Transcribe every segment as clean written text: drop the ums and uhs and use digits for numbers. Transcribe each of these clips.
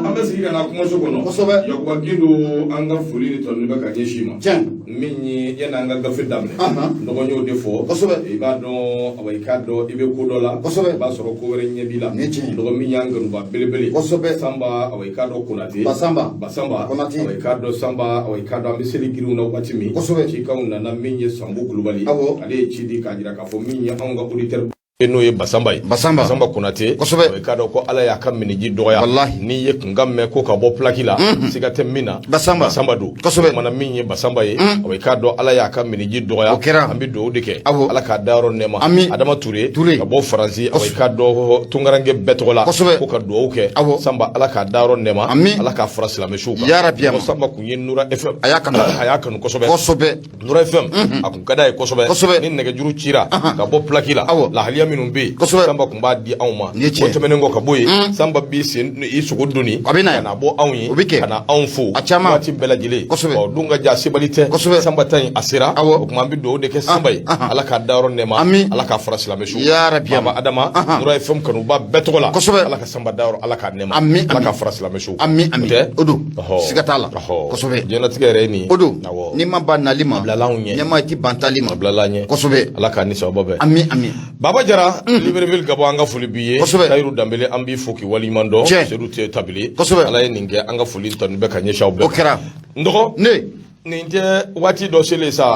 An bɛ sigi ka na kumaso kɔnɔ. Kosɛbɛ. Yakuba Gindo, an ka foli ni tanuni bɛ ka ɲɛsin i ma. Min ye yanni an ka gafe daminɛ, dɔgɔ y'o de fɔ. I b'a dɔn, awa, i k'a dɔn i bɛ ko dɔ la. I b'a sɔrɔ ko wɛrɛ ɲɛ b'i la. Nin ye tiɲɛ ye. Dɔgɔ min y'an kanuba belebele. Sanba, awa, i k'a dɔn Konate. Basamba. Basamba. Konate. Awa, i k'a dɔn Sanba, awa, i k'a dɔn an bɛ seli girinw na waati min. Cikanw nana, min ye Sanbu Kulubali. Ale ye ci di k'a jira k'a fɔ min ye anw ka auditeur n'o ye Basamba ye. Basamba. Basamba Konate. I k'a dɔn ko Ala y'a ka miniji dɔgɔya. Walahi. N'i ye kunkan mɛn ko ka bɔ plaque la, siga tɛ min na. Basamba. Basamba don. O kumana min ye Basamba ye, i k'a dɔn Ala y'a ka miniji dɔgɔya. O kɛra. An bɛ dugawu de kɛ. Awɔ. Ala k'a dayɔrɔ nɛɛma. Ami. Adama Ture. Ture. Ka bɔ Faransi, i k'a dɔn tunkaranke bɛɛ tɔgɔ la. Ko ka dugawu kɛ. Awɔ. Sanba, Ala k'a dayɔrɔ nɛɛma. Ami. Ala k'a fara silamɛsuw kan. Yarabi ama. Sanba kun ye Nura FM. A y'a kanu. A y'a kanu kosɛbɛ. Nura FM, a kun ka d'a ye kosɛbɛ. Ni nɛgɛjuru cira ka bɔ plaque la, lahaliya minnu bɛ yen, Sanba kun b'a di anw ma. Nin ye tiɲɛ. O tɛmɛnen kɔ ka bɔ yen, Sanba b'i sen i sogo doni A bɛ na ka yan. na bɔ anw ye, O bɛ kɛ. ka na anw fo A caman. waati bɛɛ lajɛlen. Ɔ dun ka ja sebali tɛ. Sanba ta in a sera. O tuma an bɛ dugawu de kɛ Sanba ye. Ala k'a dayɔrɔ nɛɛma. Ami. Ala k'a fara silamɛ su. Yarabi ama. Baba Adama, Nura FM kanuba bɛɛ tɔgɔ la. Ala ka Sanba dayɔrɔ, Ala k'a nɛɛma. Ami, Ala ami. k'a fara silamɛ su. Ami, ami. O tɛ? O don. Ɔhɔ. Siga t'a la. Ɔhɔ. Diɲɛlatigɛ yɛrɛ ye nin ye. O don. Awɔ. N'i ma ban nali ma, A bilala anw ɲɛ. ɲɛma, i ti ban taali ma. A bilala an ɲɛ. Ala k'a ni sababa bɛn. Ami, ami. Baba Jara, Libreville Gabon, an ka foli b'i ye. Tayiru Danbele, an b'i fo k'i waleɲuman dɔn. Sedu tɛ tabili. Ala ye nin kɛ, an ka foli tanu bɛ ka ɲɛsin aw bɛɛ. O kɛra. N dɔgɔ. Ne. Nin tɛ waati dɔ selen sa.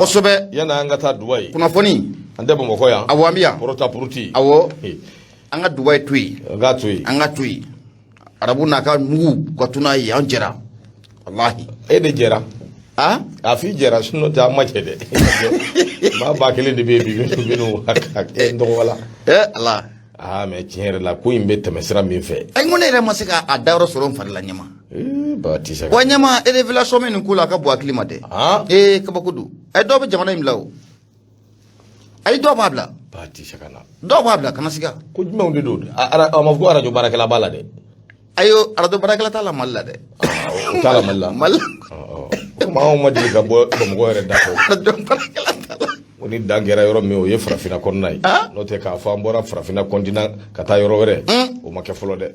Yanni an ka taa Dubayi. Kunnafoni. An tɛ Bamakɔ yan. Awɔ, an bɛ yan. Pɔrɔta puruti. Awɔ. Eh, An ka Dubayi to yen. An k'a to yen. An ka to yen. Arabu n'a ka mugu ka tuna yen, an jɛra. Walahi. E de jɛra. Ah? A f'i jɛra, sinon tɛ an ma jɛ dɛ. Maa 1000 de bɛ yen bi minnu ka kɛ n dɔgɔ la. Eh Ala. Aa, mais tiɲɛ yɛrɛ la, ko in bɛ tɛmɛ sira min fɛ. Ayi, n ko ne yɛrɛ ma se k'a dayɔrɔ sɔrɔ n fari la, ɲɛma. Ee, ba ti se ka. Wa ɲɛma, révélation min nin ko la, a ka bon hakili ma dɛ. Ah? Ee, kabako don. Ayi, dɔw bɛ jamana in bila o. Ayi, dɔw b'a bila. Ba ti se ka na. Dɔw b'a bila, kana siga. Ko jumɛnw de don? A ma fɔ ko arajo baarakɛla b'a la dɛ. Ayi, arajo baarakɛla t'a la Mali la dɛ. O t'a la Mali la. Mali Komi anw ma deli ka bɔ Bamakɔ yɛrɛ da fɛ. arajo baarakɛla t'a la. O ni dan kɛra yɔrɔ min, o ye farafinna kɔnɔna ye. Ah? N'o tɛ k'a fɔ an bɔra farafinna continent ka taa yɔrɔ wɛrɛ, o ma kɛ fɔlɔ dɛ.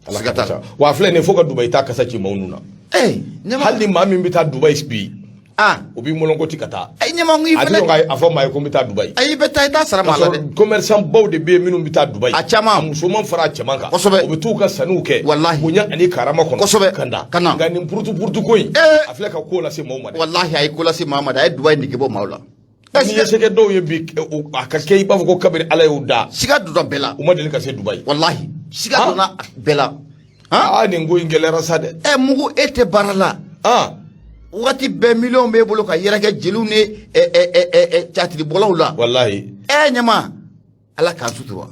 Ala Siga ka t'a la. sa. Wa a filɛ nin ye, fo ka Dubayi ta kasa ci maaw nun na. Ee, ɲɛma. Hali ni maa min bɛ taa Dubayi bi, Ah. o b'i mɔlɔnkɔti ka taa. Ayi, ɲɛma, n ko i A tɛ fɛnɛ. sɔn k'a fɔ maa ye ko n bɛ taa Dubayi. Ayi, i bɛ taa, i t'a sara maa la dɛ. Commerçant baw de bɛ yen minnu bɛ taa Dubayi. A caman. A musoman fara a cɛman kan. Kosɛbɛ. O bɛ t'u ka sanniw kɛ. Walahi. Bonya ani karama kɔnɔ. Kosɛbɛ. Ka na. Ka na. Nka nin purutu purutu ko in. Ee. A filɛ ka ko lase maaw ma dɛ. Walahi, a ye ko lase maa ma dɛ. A ye Dubayi nege bɔ maaw la. N'i ye se kɛ dɔw ye bi, a ka kɛ i b'a fɔ ko kabini Ala y'u da. Siga donna bɛɛ la. U ma deli ka se Dubayi. Walahi, siga Ah. donna bɛɛ la. Han? Aa, nin ko in gɛlɛyara sa dɛ. Ɛ, mugu, e tɛ baara la. Ah. Wagati bɛɛ miliyɔn b'e bolo ka yɛrɛkɛ jeliw ni ɛ ɛ ɛ ɛ catiribɔlaw la. Walahi. Ɛ ɲɛma, Ala k'an sutura.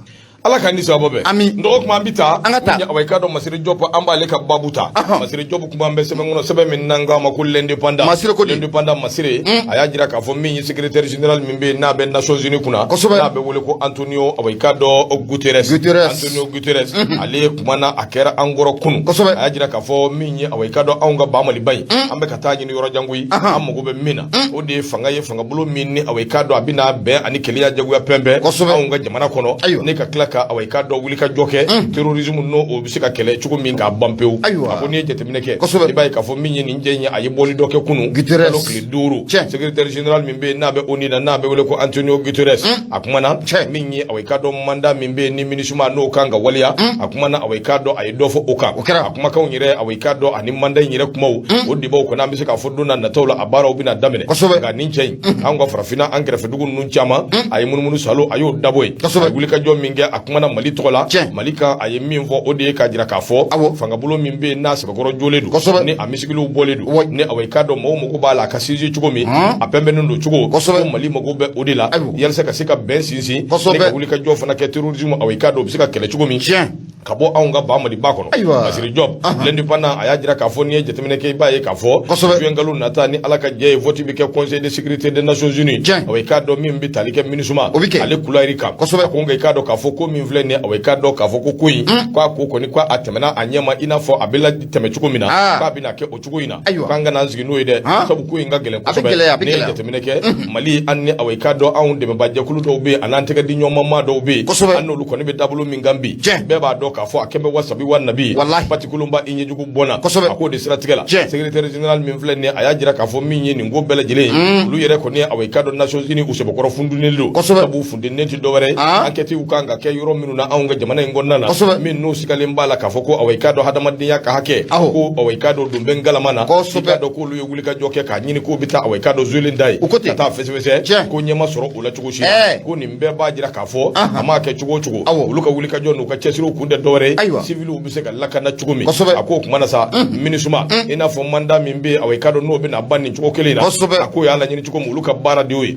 Ala k'an ni sababa bɛn. Ami. N dɔgɔ, kuma an bɛ taa. An ka taa. Awa, i k'a dɔn Masire Jɔp, an b'ale ka babu ta. Masire Jɔp, kuma an bɛ sɛbɛn kɔnɔ, sɛbɛn min n'an k'a ma ko L'Indépendant. Masire ko di? L'Indépendant Masire, a y'a jira k'a fɔ min ye secrétaire général min bɛ yen n'a bɛ Nations Unies kunna. Kosɛbɛ. N'a bɛ wele ko Antonio, awa, i k'a dɔn Guterres. Guterres. Antonio Guterres. Ale kumana, a kɛra an kɔrɔ kunun. Kosɛbɛ. A y'a jira k'a fɔ min ye, awa, i k'a dɔn anw ka ba Maliba in. An bɛ ka taa ɲini yɔrɔ jan koyi. An mago bɛ min na, o de ye fanga ye, fangabolo min ni, awa, i k'a dɔn a bɛna bɛn ani kelenya jagoya pɛnpɛn. Kosɛbɛ. Anw ka jamana kɔnɔ. Ayiwa. Ne ka tila ka, awa, i k'a dɔn wuli ka jɔ kɛ terrorisme n'o o bɛ se ka kɛlɛ cogo min k'a ban pewu. Ayiwa. A ko n'i ye jateminɛ kɛ, Kosɛbɛ. i b'a ye k'a fɔ min ye nin jɛ in ye, a ye bɔli dɔ kɛ kunun. Guterres. Kalo tile 5. Tiɲɛ. Secrétaire général min bɛ yen n'a bɛ ONU na, n'a bɛ wele ko Antonio Guterres, a kumana Tiɲɛ. min ye, awa, i k'a dɔn mandat min bɛ yen ni MINUSMA n'o kan ka waleya, a kumana, awa, i k'a dɔn a ye dɔ fɔ o kan. O kɛra. A kumakanw yɛrɛ, awa, i k'a dɔn ani mandat in yɛrɛ kumaw, o débatw kɔnɔ, an bɛ se k'a fɔ don na nataw la, a baaraw bɛna daminɛ. Kosɛbɛ. Nka nin cɛ in, anw ka farafinna, an kɛrɛfɛdugu ninnu caman, a ye munumunu salo, a y'o dabɔ yen. Kosɛbɛ. A ye wulikajɔ min kɛ, a kumana Mali tɔgɔ la. Tiɲɛ. Mali kan, a ye min fɔ, o de ye k'a jira k'a fɔ Awɔ. fangabolo min bɛ yen n'a sɛbɛkɔrɔ jɔlen don, Kosɛbɛ. ni a misigiliw bɔlen don, Ouais. ni, awa, i k'a dɔn mɔgɔw mago b'a la a ka sinsin cogo min, a pɛnpɛnnen don cogo, Kosɛbɛ. ko Mali mago bɛ o de la Ayiwa. yalisa ka se ka bɛn sinsin, Kosɛbɛ. ni ka wulikajɔ fana kɛ terrorisme, awa, i k'a dɔn o bɛ se ka kɛlɛ cogo min Tiɲɛ. ka bɔ anw ka ba Maliba kɔnɔ. Ayiwa. Masire Jɔp, L'Indépendant, a y'a jira k'a fɔ n'i ye jateminɛ kɛ, i b'a ye k'a fɔ Kosɛbɛ. juin kalo nata, ni Ala ka jɛ ye, vote bɛ kɛ Conseil de sécurité des Nations Unies. Tiɲɛ. Awa, i k'a dɔn min bɛ tali kɛ MINUSMA O bɛ kɛ. ale kulayiri kan. Kosɛbɛ. A ko nka i k'a dɔn k'a fɔ ko min filɛ nin ye, awa, i k'a dɔn k'a fɔ ko in k'a ko kɔni ko a tɛmɛna a ɲɛma, i n'a fɔ a bɛ la tɛmɛ cogo min na, k'a bɛna kɛ o cogo in na, k'an kana an sigi n'o ye dɛ, sabu ko in ka gɛlɛn A bɛ gɛlɛya, a bɛ kosɛbɛ. N'i ye gɛlɛya. jateminɛ kɛ Mali, an ni, awa, i k'a dɔn, anw dɛmɛbajɛkulu dɔw bɛ yen, an'an tɛgɛ di ɲɔgɔnma dɔw bɛ yen, an n'olu kɔni bɛ dabolo min kan bi, bɛɛ b'a dɔn k'a fɔ a kɛn bɛ wasabi wa nabi batikolonba i ɲɛjugu bɔnna. A k'o de siratigɛ la, secrétaire général min filɛ nin ye, a y'a jira k'a fɔ min ye nin ko bɛɛ lajɛlen ye, olu yɛrɛ kɔni, awa, i k'a dɔn, Nations Unies u sɛbɛkɔrɔ funtunen don, sabu funtenen tɛ dɔwɛrɛ ye, enquête kan ka kɛ yɔrɔ minnu na anw ka jamana in kɔnɔna na, min n'u sigalen b'a la k'a fɔ ko, awa, i k'a dɔn, hadamadenya ka hakɛ ko, awa, i k'a dɔn, don bɛ ngalama na. I k'a dɔn k'olu ye wulikajɔ kɛ k'a ɲini k'o bɛ taa, awa, i k'a dɔn, zuelen da ye ka taa fɛsɛfɛsɛ, ko ɲɛ ma sɔrɔ o la cogo si la. Ko nin bɛɛ b'a jira k'a fɔ a m'a kɛ cogo o cogo, olu ka wulikajɔ n'u ka cɛsiriw kun tɛ dɔwɛrɛ ye, civiliw bɛ se ka lakana cogo min. A k'o kuma na sa, MINUSMA, i n'a fɔ mandat min bɛ yen, awa, i k'a dɔn, n'o bɛna ban nin cogo kelen in na, a k'o y'a laɲini cogo min, olu ka baara de y'o ye.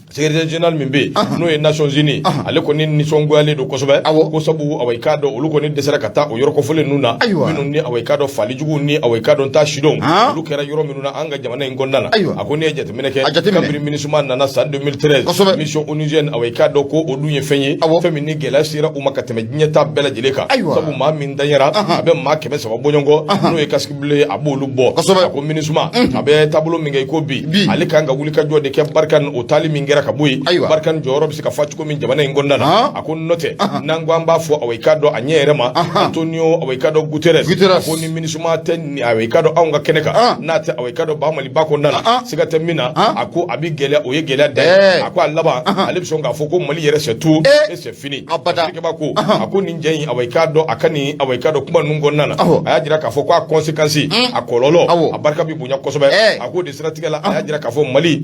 Secrétaire général min bɛ yen, n'o ye Nations Unies, ale kɔni nisɔngoyalen don kosɛbɛ, ko sabu, awa, i k'a dɔn, olu kɔni dɛsɛra ka taa o yɔrɔ kofɔlen ninnu na, minnu ni, awa, i k'a dɔn, falijuguw ni, awa, i k'a dɔn, ta sidɔn olu kɛra yɔrɔ minnu na an ka jamana in kɔnɔna na. A ko n'i ye jateminɛ kɛ, kabini MINUSMA nana san 2013, mission onusienne, awa, i k'a dɔn ko o dun ye fɛn ye, fɛn min ni gɛlɛya sera u ma ka tɛmɛ diɲɛ ta bɛɛ lajɛlen kan, sabu maa min danyara a bɛ maa 300 bɔɲɔgɔn, n'o ye casque bleu ye, a b'olu bɔ. A ko MINUSMA a bɛ taabolo min kɛ i ko bi, ale kan ka wulikajɔ de kɛ Barkhane o taali min kɛra ka bɔ yen, Barkhane jɔyɔrɔ bɛ se ka fa cogo min jamana in kɔnɔna na. A ko n'o tɛ, n'an ko an b'a fɔ, awa, i k'a dɔn, a ɲɛ yɛrɛ ma, Antonio, awa, i k'a dɔn, Guterres, a ko ni MINUSMA tɛ, awa, i k'a dɔn, anw ka kɛnɛ kan, n'a tɛ, awa, i k'a dɔn, ba Maliba kɔnɔna na, siga tɛ min na, a ko a bɛ gɛlɛya, o ye gɛlɛya dan ye. A ko a laban, ale bɛ sɔn k'a fɔ ko Mali yɛrɛ c'est tout et c'est fini. Keba ko a ko nin jɛ in, awa, i k'a dɔn, a ka nin, awa, i k'a dɔn, kuma ninnu kɔnɔna na, a y'a jira k'a fɔ ko a conséquence, a kɔlɔlɔ, a barika bɛ bonya kosɛbɛ. A k'o de siratigɛ la, a y'a jira k'a fɔ Mali,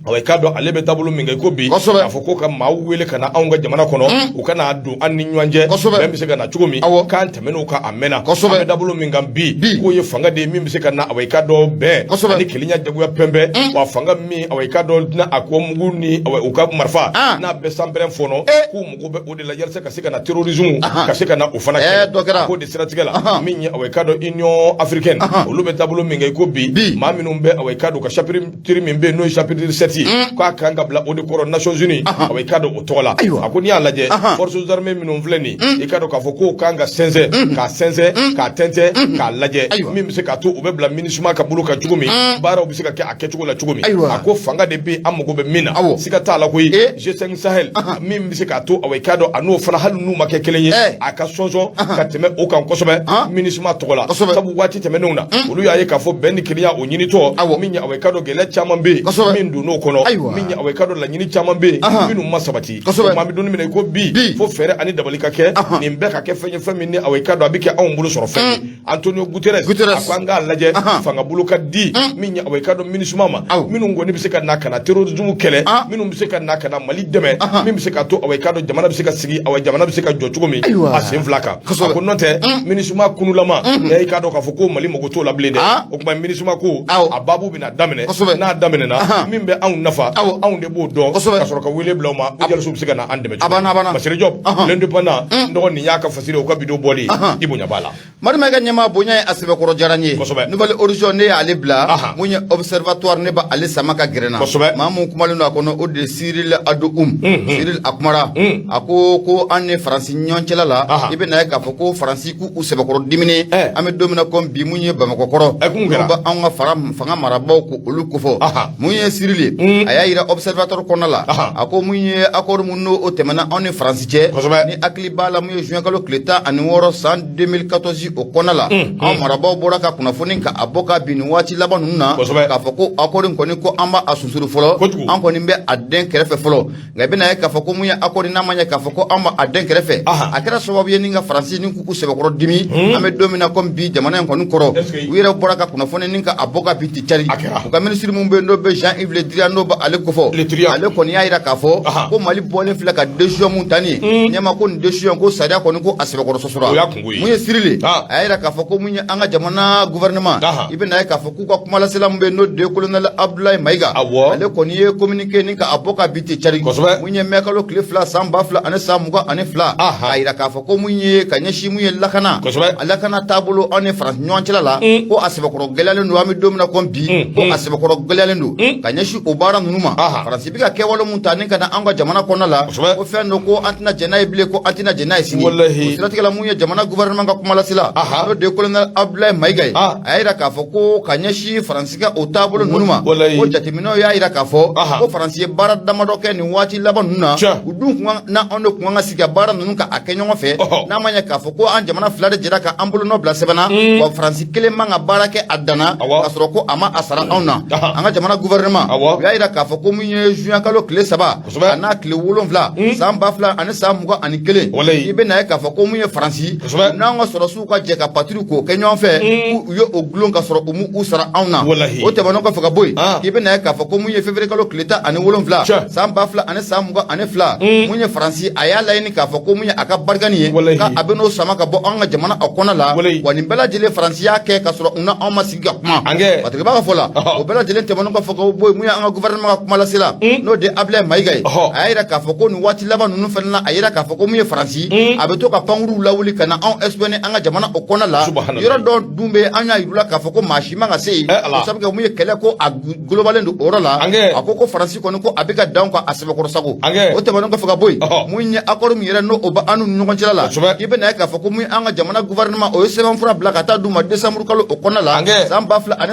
awa, i k'a dɔn, ale bɛ taabolo min kɛ ko bi, k'a fɔ ko ka maaw wele ka na anw ka jamana kɔnɔ, u ka n'a don an ni ɲɔgɔn cɛ, bɛn bɛ se ka na cogo min, k'an tɛmɛn'o kan a mɛnna. An bɛ taabolo min kan bi, k'o ye fanga de ye min bɛ se ka na, awa, i k'a dɔn, bɛn ani kelenya jagoya pɛnpɛn, wa fanga min, awa, i k'a dɔn, tɛna a ko mugu ni, awa, u ka marifa n'a bɛ sanpɛrɛn fɔnɔ, k'u mago bɛ o de la yalisa ka se ka na terrorisme, ka se ka na o fana kɛlɛ. K'o de siratigɛ la, min ye, awa, i k'a dɔn, Union africaine, olu bɛ taabolo min kɛ i ko bi, maa minnu bɛ, awa, i k'a dɔn, ka chapitre min bɛ yen, n'o ye chapitre 7 ye, k'a kan ka bila o de kɔrɔ Nations Unies, awa, i k'a dɔn, o tɔgɔ la. A ko n'i y'a lajɛ, forces armées minnu filɛ nin, i k'a dɔn k'a fɔ k'o kan ka sɛnsɛn, k'a sɛnsɛn, k'a tɛntɛn, k'a lajɛ, min bɛ se k'a to u bɛ bila MINUSMA ka bolo kan cogo min, baaraw bɛ se ka kɛ a kɛcogo la cogo min. A ko fanga de bɛ yen, an mago bɛ min na, siga t'a la koyi, G5 Sahel min bɛ se k'a to, awa, i k'a dɔn, a n'o fana, hali n'u ma kɛ kelen ye, a ka sɔnsɔn ka tɛmɛ o kan kosɛbɛ MINUSMA tɔgɔ la, sabu waati tɛmɛnenw na, olu y'a ye k'a fɔ bɛn ni kelenya o ɲinitɔ min ye, awa, i k'a dɔn, gɛlɛya caman bɛ yen min donn'o kɔnɔ, min ye, awa, i k'a dɔn, laɲini caman bɛ yen minnu ma sabati. O tuma an bɛ don min na i ko bi, fo fɛɛrɛ ani dabali ka kɛ, nin bɛɛ ka kɛ fɛn ye, fɛn min ni, awa, i k'a dɔn, a bɛ kɛ anw bolo sɔrɔ fɛn ye. Antonio Guterres a ko an k'a lajɛ, fanga bolo ka di min ye, awa, i k'a dɔn, MINUSMA ma, minnu kɔni bɛ se ka na ka na terrorisme kɛlɛ, minnu bɛ se ka na ka na Mali dɛmɛ, min bɛ se ka to, awa, i k'a dɔn, jamana bɛ se ka sigi, awa, jamana bɛ se ka jɔ cogo min a sen fila kan. A ko n'o tɛ, MINUSMA kunulama, i k'a dɔn k'a fɔ ko Mali mago t'o la bilen dɛ. O tuma MINUSMA ko a baabu bɛna daminɛ, n'a daminɛna, min bɛ anw nafa, anw de b'o dɔn, ka sɔrɔ ka wele bila u ma, jaliso bɛ se ka na an dɛmɛ cogo min. Masire Diop, l'Indépendant, n dɔgɔ, nin y'a ka fasiri, o ka vidéo bɔli i bonya b'a la. Madu ka ɲɛmaa bonya ye a sɛbɛkɔrɔ diyara n ye. Nouvel Horizon, ne y'ale bila. Mun ye Observatoire, ne b'ale sama ka gɛrɛ n na. Maa mun kumalen don a kɔnɔ, o de ye Cyril Adoum. Cyril a kumara, a ko ko an ni Faransi ɲɔgɔn cɛla la, i bɛ na ye k'a fɔ ko Faransi k'u sɛbɛkɔrɔ diminen, an bɛ don min na komi bi, mun ye Bamakɔ kɔrɔ, n'u bɛ anw ka fanga marabaaw k'olu kofɔ. Mun ye Cyril ye, a y'a yira Observatoire kɔnɔna la, a ko mun ye accord mun n'o o tɛmɛna anw ni Faransi cɛ, ni hakili b'a la, mun ye juin kalo tile 16 san 2014 o kɔnɔna la, anw marabaaw bɔra ka kunnafoni ka a bɔ ka bin nin waati laban ninnu na, k'a fɔ ko accord in kɔni, ko an b'a sunsuru fɔlɔ, an kɔni bɛ a den kɛrɛfɛ fɔlɔ. Nka i bɛna ye k'a fɔ ko mun ye accord, n'a ma ɲɛ k'a fɔ ko an b'a den kɛrɛfɛ, a kɛra sababu ye ni ka Faransi ni k'u sɛbɛkɔrɔ dimi, an bɛ don min na komi bi, jamana in kɔni kɔrɔ, u yɛrɛ bɔra ka kunnafoni ni ka a bɔ ka bin ti cari. U ka minisiri mun bɛ yen, n'o bɛ Jean-Yves Le Drian, n'o bɛ ale kofɔ, ale kɔni y'a jira k'a fɔ ko Mali bɔlen filɛ ka décision mun ta nin ye, ɲɛma ko nin décision ko sariya kɔni ko a sɛbɛkɔrɔ sɔsɔra. Mun ye Cyril ye, a y'a jira k'a fɔ ko mun ye an ka jamana gouvernement, i bɛna ye k'a fɔ k'u ka kumalasela mun bɛ yen, n'o de ye colonel Abdoulaye Maïga, ale kɔni ye communiqué ni ka a bɔ ka bin ti cari. Mun ye mai kalo tile 2 san 2022, k'a jira k'a fɔ ko mun ye ka ɲɛsin mun ye lakana, a lakana taabolo anw ni Faransi ɲɔgɔn cɛla la, ko a sɛbɛkɔrɔ gɛlɛyalen don, an bɛ don min na komi bi, ko a sɛbɛkɔrɔ gɛlɛyalen don ka ɲɛsin o baara ninnu ma. Faransi bɛ ka kɛwale mun ta ni ka na an ka jamana kɔnɔna la, ko fɛn don ko an tɛna jɛn n'a ye bilen, ko an tɛna jɛn n'a ye sini. O siratigɛ la, mun ye jamana gouvernement ka kumalasela, n'o de ye colonel Abdoulaye Mayiga ye, a y'a jira k'a fɔ ko ka ɲɛsin Faransi ka o taabolo ninnu ma, ko jateminɛw y'a jira k'a fɔ ko Faransi ye baara damadɔ kɛ nin waati laban ninnu na. U dun kun na anw de kun kan ka sigi ka baara ninnu ka a kɛ ɲɔgɔn fɛ, n'a ma ɲɛ k'a fɔ ko an jamana fila de jɛra ka an bolonɔ bila sɛbɛn na. Wa Faransi kelen man ka baara kɛ a danna ka sɔrɔ ko a ma a sara anw na. An ka jamana gouvernement, u y'a jira k'a fɔ ko min ye juin kalo tile 3 a n'a tile 7 san 2021, i bɛna ye k'a fɔ ko mun ye Faransi n'an ka sɔrɔsiw ka jɛ ka patrouille k'o kɛ ɲɔgɔn fɛ, u ye o gulon ka sɔrɔ u m'u sara anw na. O tɛmɛnen kɔfɛ ka bɔ yen, i bɛna ye k'a fɔ ko mun ye février kalo tile 17 san 2022, mun ye Faransi, a y'a laɲini k'a fɔ ko mun ye a ka Barkhane ye, k'a bɛ n'o sama ka bɔ an ka jamana a kɔnɔ la. Wa nin bɛɛ lajɛlen Faransi y'a kɛ ka sɔrɔ u na anw ma sigi ka kuma. Patrick b'a ka fɔ la, o bɛɛ lajɛlen tɛmɛnen kɔfɛ ka bɔ yen, mun ye an ka gouvernement ka kumalasela, n'o de ye Abdoulaye Mayiga ye, a y'a jira k'a fɔ ko nin waati laban ninnu fana na, a yira k'a fɔ ko mun ye Faransi, a bɛ to ka pankuruw lawuli ka na anw espionner an ka jamana o kɔnɔ la. Yɔrɔ dɔ dun bɛ, an y'a yir'u la k'a fɔ ko maa si man ka se yen, o sabu kɛ mun ye kɛlɛ ko a golobalen don o yɔrɔ la. A ko ko Faransi kɔni ko a bɛ ka dan kan a sɛbɛkɔrɔ sago. O tɛmɛnen kɔfɛ ka bɔ yen, mun ye accord min yɛrɛ n'o o bɛ an n'u ni ɲɔgɔn cɛla la, i bɛna ye k'a fɔ ko mun ye an ka jamana gouvernement, o ye sɛbɛnfura bila ka taa d'u ma décembre kalo o kɔnɔ la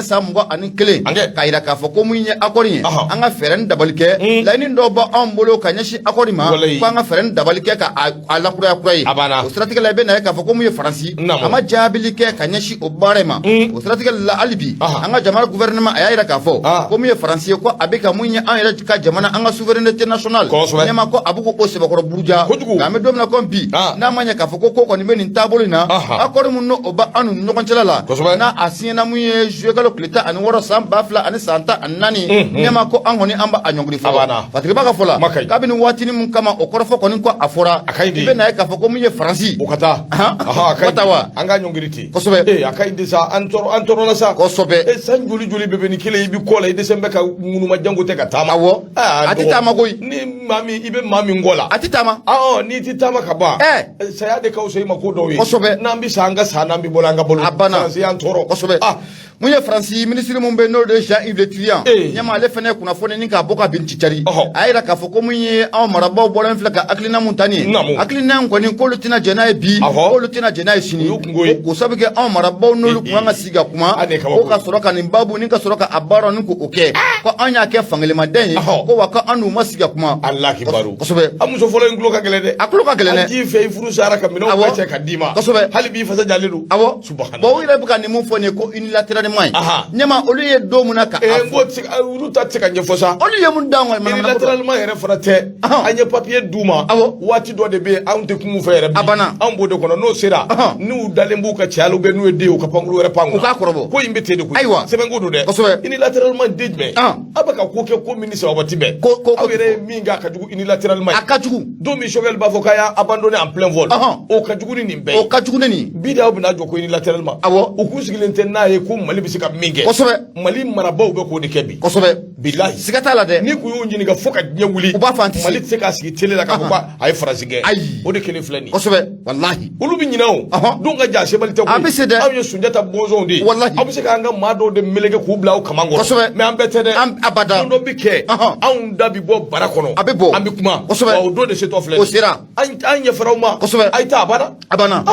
san 2021, k'a yira k'a fɔ ko mun ye accord ye, an ka fɛɛrɛ ni dabali kɛ. Laɲini dɔw bɛ anw bolo ka ɲɛsin accord ma, ko an ka fɛɛrɛ ni dabali kɛ ka a lakuraya kura ye. O siratigɛ la, i bɛna ye k'a fɔ ko mun ye Faransi, a ma jaabili kɛ ka ɲɛsin o baara in ma. O siratigɛ la, hali bi an ka jamana gouvernement, a y'a yira k'a fɔ ko mun ye Faransi ye, ko a bɛ ka mun ye an yɛrɛ ka jamana, an ka souveraineté nationale ɲɛma, ko a bɛ k'o sɛbɛkɔrɔ buruja. Nka an bɛ don min na komi bi, n'a ma ɲɛ k'a fɔ ko ko kɔni bɛ nin taabolo in na, accord min n'o bɛ an n'u ni ɲɔgɔn cɛla la, n'a a signena mun ye juillet kalo tile 16 san 2014, ɲɛma, ko an kɔni an b'a ɲɔngiri fɔlɔ. Patrick b'a ka fɔ la, kabini waatinin mun kama o kɔrɔfɔ kɔni ko a fɔra, i bɛ na ye k'a fɔ ko mun ye Faransi o ka taa, a ka taa wa, an ka ɲɔngiri ten. Kosɛbɛ. Ee, a ka ɲi de sa, an tɔɔrɔ, an tɔɔrɔla sa. Kosɛbɛ. E, san joli joli bɛɛ bɛ ni kelen, i bɛ kɔ la, i dɛsɛ bɛ ka ŋunuma jango tɛ ka taama. Awɔ, a tɛ taama koyi. Ni maa min, i bɛ maa min kɔ la, a tɛ taama. N'i tɛ taama ka ban, saya de ka fisa i ma ko dɔw ye. Kosɛbɛ. N'an bɛ sa, an ka sa, n'an bɛ bolo, an ka bolo. A banna. Faransi y'an tɔɔrɔ. Kosɛbɛ. Mun ye Faransi minisiri mun bɛ, n'o de ye Jean-Yves Le Drian, ɲɛma, ale fana ye kunnafoni ni k'a bɔ ka bin cicari. A y'a yira k'a fɔ ko mun ye anw marabaaw bɔlen filɛ ka hakilina mun ta nin ye, hakilina in kɔni, k'olu tɛna jɛn n'a ye bi, k'olu tɛna jɛn n'a ye sini, k'o sabu kɛ anw marabaaw n'olu kun kan ka sigi ka kuma, ko ka sɔrɔ ka nin babu ni ka sɔrɔ ka a baara ni k'o kɛ, ko an y'a kɛ fankelemadɛn ye, ko wa ko an n'u ma sigi ka kuma. Alakibaru. Kosɛbɛ. A muso fɔlɔ in tulo ka gɛlɛn dɛ. A tulo ka gɛlɛn dɛ. An t'i fɛ i furu sara ka minɛnw bɛɛ cɛ ka d'i ma. Kosɛbɛ. Hali b'i fasa jalen don. Awɔ. Bon, u yɛrɛ bɛ ka nin mun fɔ nin ye ko unilatéralement ye, ɲɛma, olu ye don min na ka n ko olu ta tɛ se ka ɲɛfɔ sa. Olu ye mun d'an ma? Unilatéralement yɛrɛ fana tɛ. An ye papier d'u ma. Waati dɔ de bɛ yen, anw tɛ kun fɛ yɛrɛ bi. A banna. Anw b'o de kɔnɔ, n'o sera, n'u dalen b'u ka cɛya la, ou bien n'u ye den ye, u ka pankuru wɛrɛ pan. U k'a kɔrɔbɔ. Ko in bɛ ten de koyi. Ayiwa. Sɛbɛnko don dɛ. Kosɛbɛ. Unilatéralement den jumɛn? A bɛ ka ko kɛ ko min ni sababa ti bɛn. Ko ko Aw yɛrɛ ye min kɛ, a ka jugu unilatéralement ye. A ka jugu. Don min Choguel b'a fɔ k'a y'a abandonné en plein vol. O ka jugu ni nin bɛɛ ye. O ka jugu ni nin. Bi de aw bɛna jɔ ko unilatéralement. Awɔ. U k'u sigilen tɛ n'a ye ko Mali bɛ se ka min kɛ. Kosɛbɛ. Mali marabaaw bɛ k'o de kɛ bi. Kosɛbɛ. Bilahi. Siga t'a la dɛ. Ni kun y'u ɲininka fo ka diɲɛ wuli, u b'a fɔ an tɛ se. Mali tɛ se k'a sigi télé la k'a fɔ ko a ye Faransi gɛn. Ayi. O de kelen filɛ nin ye. Kosɛbɛ, walahi. Olu bɛ ɲinɛ o. Don ka jan, sebali tɛ koyi. A bɛ se dɛ. Anw ye Sunjata bɔnsɔnw de ye. Walahi. Aw bɛ se k'an ka maa dɔw de meleke k'u bila aw kaman kɔrɔ. Kosɛbɛ. Mais an bɛɛ tɛ dɛ. An abada. Don dɔ bɛ kɛ, anw da bi bɔ bara kɔnɔ. A bɛ bɔ. An bɛ kuma. Kosɛbɛ. Wa o don de setɔ filɛ. O sera. An ɲɛfɛra aw ma. Kosɛbɛ. A ye taa, a banna. A banna.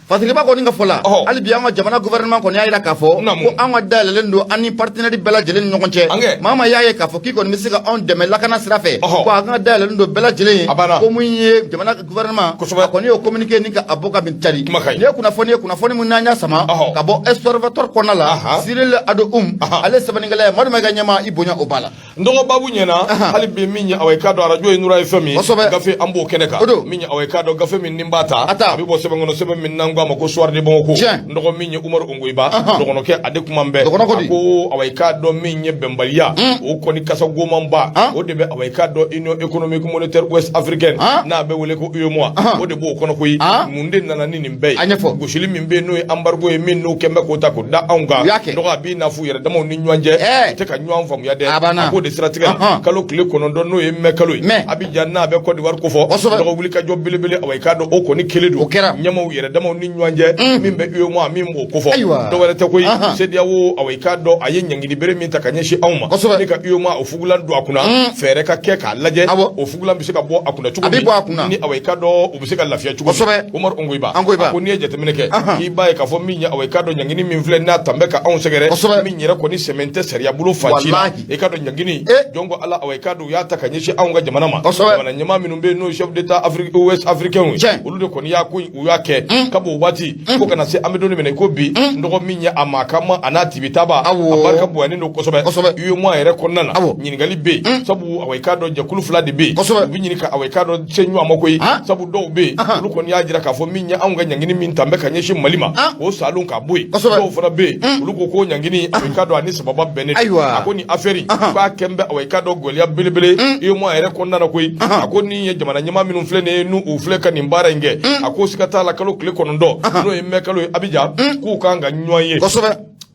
Fasiriba kɔni ka fɔ la, hali bi an ka jamana gouvernement kɔni y'a jira k'a fɔ ko an ka dayɛlɛlen don an ni partenaire bɛɛ lajɛlen ni ɲɔgɔn cɛ. Maa maa y'a ye k'a fɔ k'i kɔni bɛ se ka anw dɛmɛ lakana sira fɛ, ko an ka dayɛlɛlen don bɛɛ lajɛlen ye, ko mun ye jamana gouvernement, a kɔni y'o communiqué ni ka a bɔ ka bin cari. Nin ye kunnafoni ye, kunnafoni min n'an y'a sama ka bɔ Observatoire kɔnɔna la, Cyril Ado Um, ale sɛbɛnnikɛla ye. Madu Mayiga ɲɛma, i bonya o b'a la. N dɔgɔ, babu ɲɛna. Hali bi min ye, awa, i k'a dɔn arajo ye Nura FM ye. Kosɛbɛ. Gafe an b'o kɛnɛ kan. O don. Min ye, awa, i k'a dɔn gafe min ni n b'a ta, A ta. a bɛ bɔ sɛbɛn kɔnɔ, sɛbɛn min n'an ko a ma ko Soir de Bamako. Tiɲɛ. N dɔgɔ, min ye Umaru Ongoyiba, dɔgɔnɔkɛ, ale kuma bɛɛ. Dɔgɔnɔ ko di? A ko, awa, i k'a dɔn min ye bɛnbaliya, o kɔni kasa gomanba, o de bɛ, awa, i k'a dɔn Union économique monétaire ouest africaine, n'a bɛ wele ko UEMOA, o de b'o kɔnɔ koyi. Mun de nana ni nin bɛɛ ye? A ɲɛfɔ. Gosili min bɛ yen, n'o ye embargo ye, min n'o kɛn bɛ k'o ta k'o da anw kan. U y'a kɛ. Dɔgɔ, a b'i n'a fɔ u yɛrɛ damaw ni ɲɔgɔn cɛ, u tɛ ka ɲɔgɔn faamuya dɛ. A banna. A k'o de siratigɛ la, kalo tile 9, n'o ye mai kalo ye, Abidjan, n'a bɛ Côte d'Ivoire kofɔ, dɔgɔ, wulikajɔ belebele, awa, i k'a dɔn o kɔni kelen don. O kɛra. Ɲɛmaw yɛrɛ damaw ni ni ɲɔgɔn cɛ min bɛ UEMOA min b'o kofɔ. Ayiwa. Dɔwɛrɛ tɛ koyi. CEDEAO, awa, i k'a dɔn a ye ɲangini bere min ta ka ɲɛsin anw ma Kosɛbɛ. ni ka UEMOA o fugulan don a kunna, fɛɛrɛ ka kɛ k'a lajɛ o fugulan bɛ se ka bɔ a kunna cogo A bɛ min bɔ a kunna. ni, awa, i k'a dɔn u bɛ se ka lafiya cogo min. Kosɛbɛ. Umaru Ongoyiba. Ongoyiba. A ko n'i ye jateminɛ kɛ, k'i b'a ye k'a fɔ min ye, awa, i k'a dɔn ɲangini min filɛ n'a tan bɛ ka anw sɛgɛrɛ, Kosɛbɛ. min yɛrɛ kɔni sɛmɛn tɛ sariya bolo fan si la. Walahi. I k'a dɔn ɲangini Eh. jɔn ko Ala, awa, i k'a dɔn u y'a ta ka ɲɛsin anw ka jamana ma. Kosɛbɛ. Jamana ɲɛmaa minnu bɛ yen n'o ye chef d'état Afrique ouest africain ye, olu de kɔni y'a ko u y'a kɛ ka b'o waati fo ka na se an bɛ don min na i ko bi, n dɔgɔ min ye a maa ka ma a n'a tibitaba, a barika bonyanen don kosɛbɛ. Kosɛbɛ. UEMOA yɛrɛ kɔnɔna na, ɲininkali bɛ yen, sabu, awa, i k'a dɔn jɛkulu fila de bɛ yen. Kosɛbɛ. U bɛ ɲini ka, awa, i k'a dɔn se ɲɔgɔn ma koyi, sabu dɔw bɛ yen, olu kɔni y'a jira k'a fɔ min ye anw ka ɲangini min tan bɛ ka ɲɛsin Mali ma, o salon ka bɔ yen. Dɔw fana bɛ yen, olu ko ko ɲangini, awa, i k'a dɔn a ni sababa bɛnnen don. Ayiwa. A ko nin affaire k'a kɛn bɛ, awa, i k'a dɔn gɛlɛya belebele UEMOA yɛrɛ kɔnɔna na koyi. A ko nin ye jamana ɲɛmaa minnu filɛ nin ye n'u u filɛ ka nin baara in kɛ, a ko siga t'a la, kalo tile 9, n'o ye mɛ kalo ye Abidjan, k'u kan ka ɲɔgɔn ye.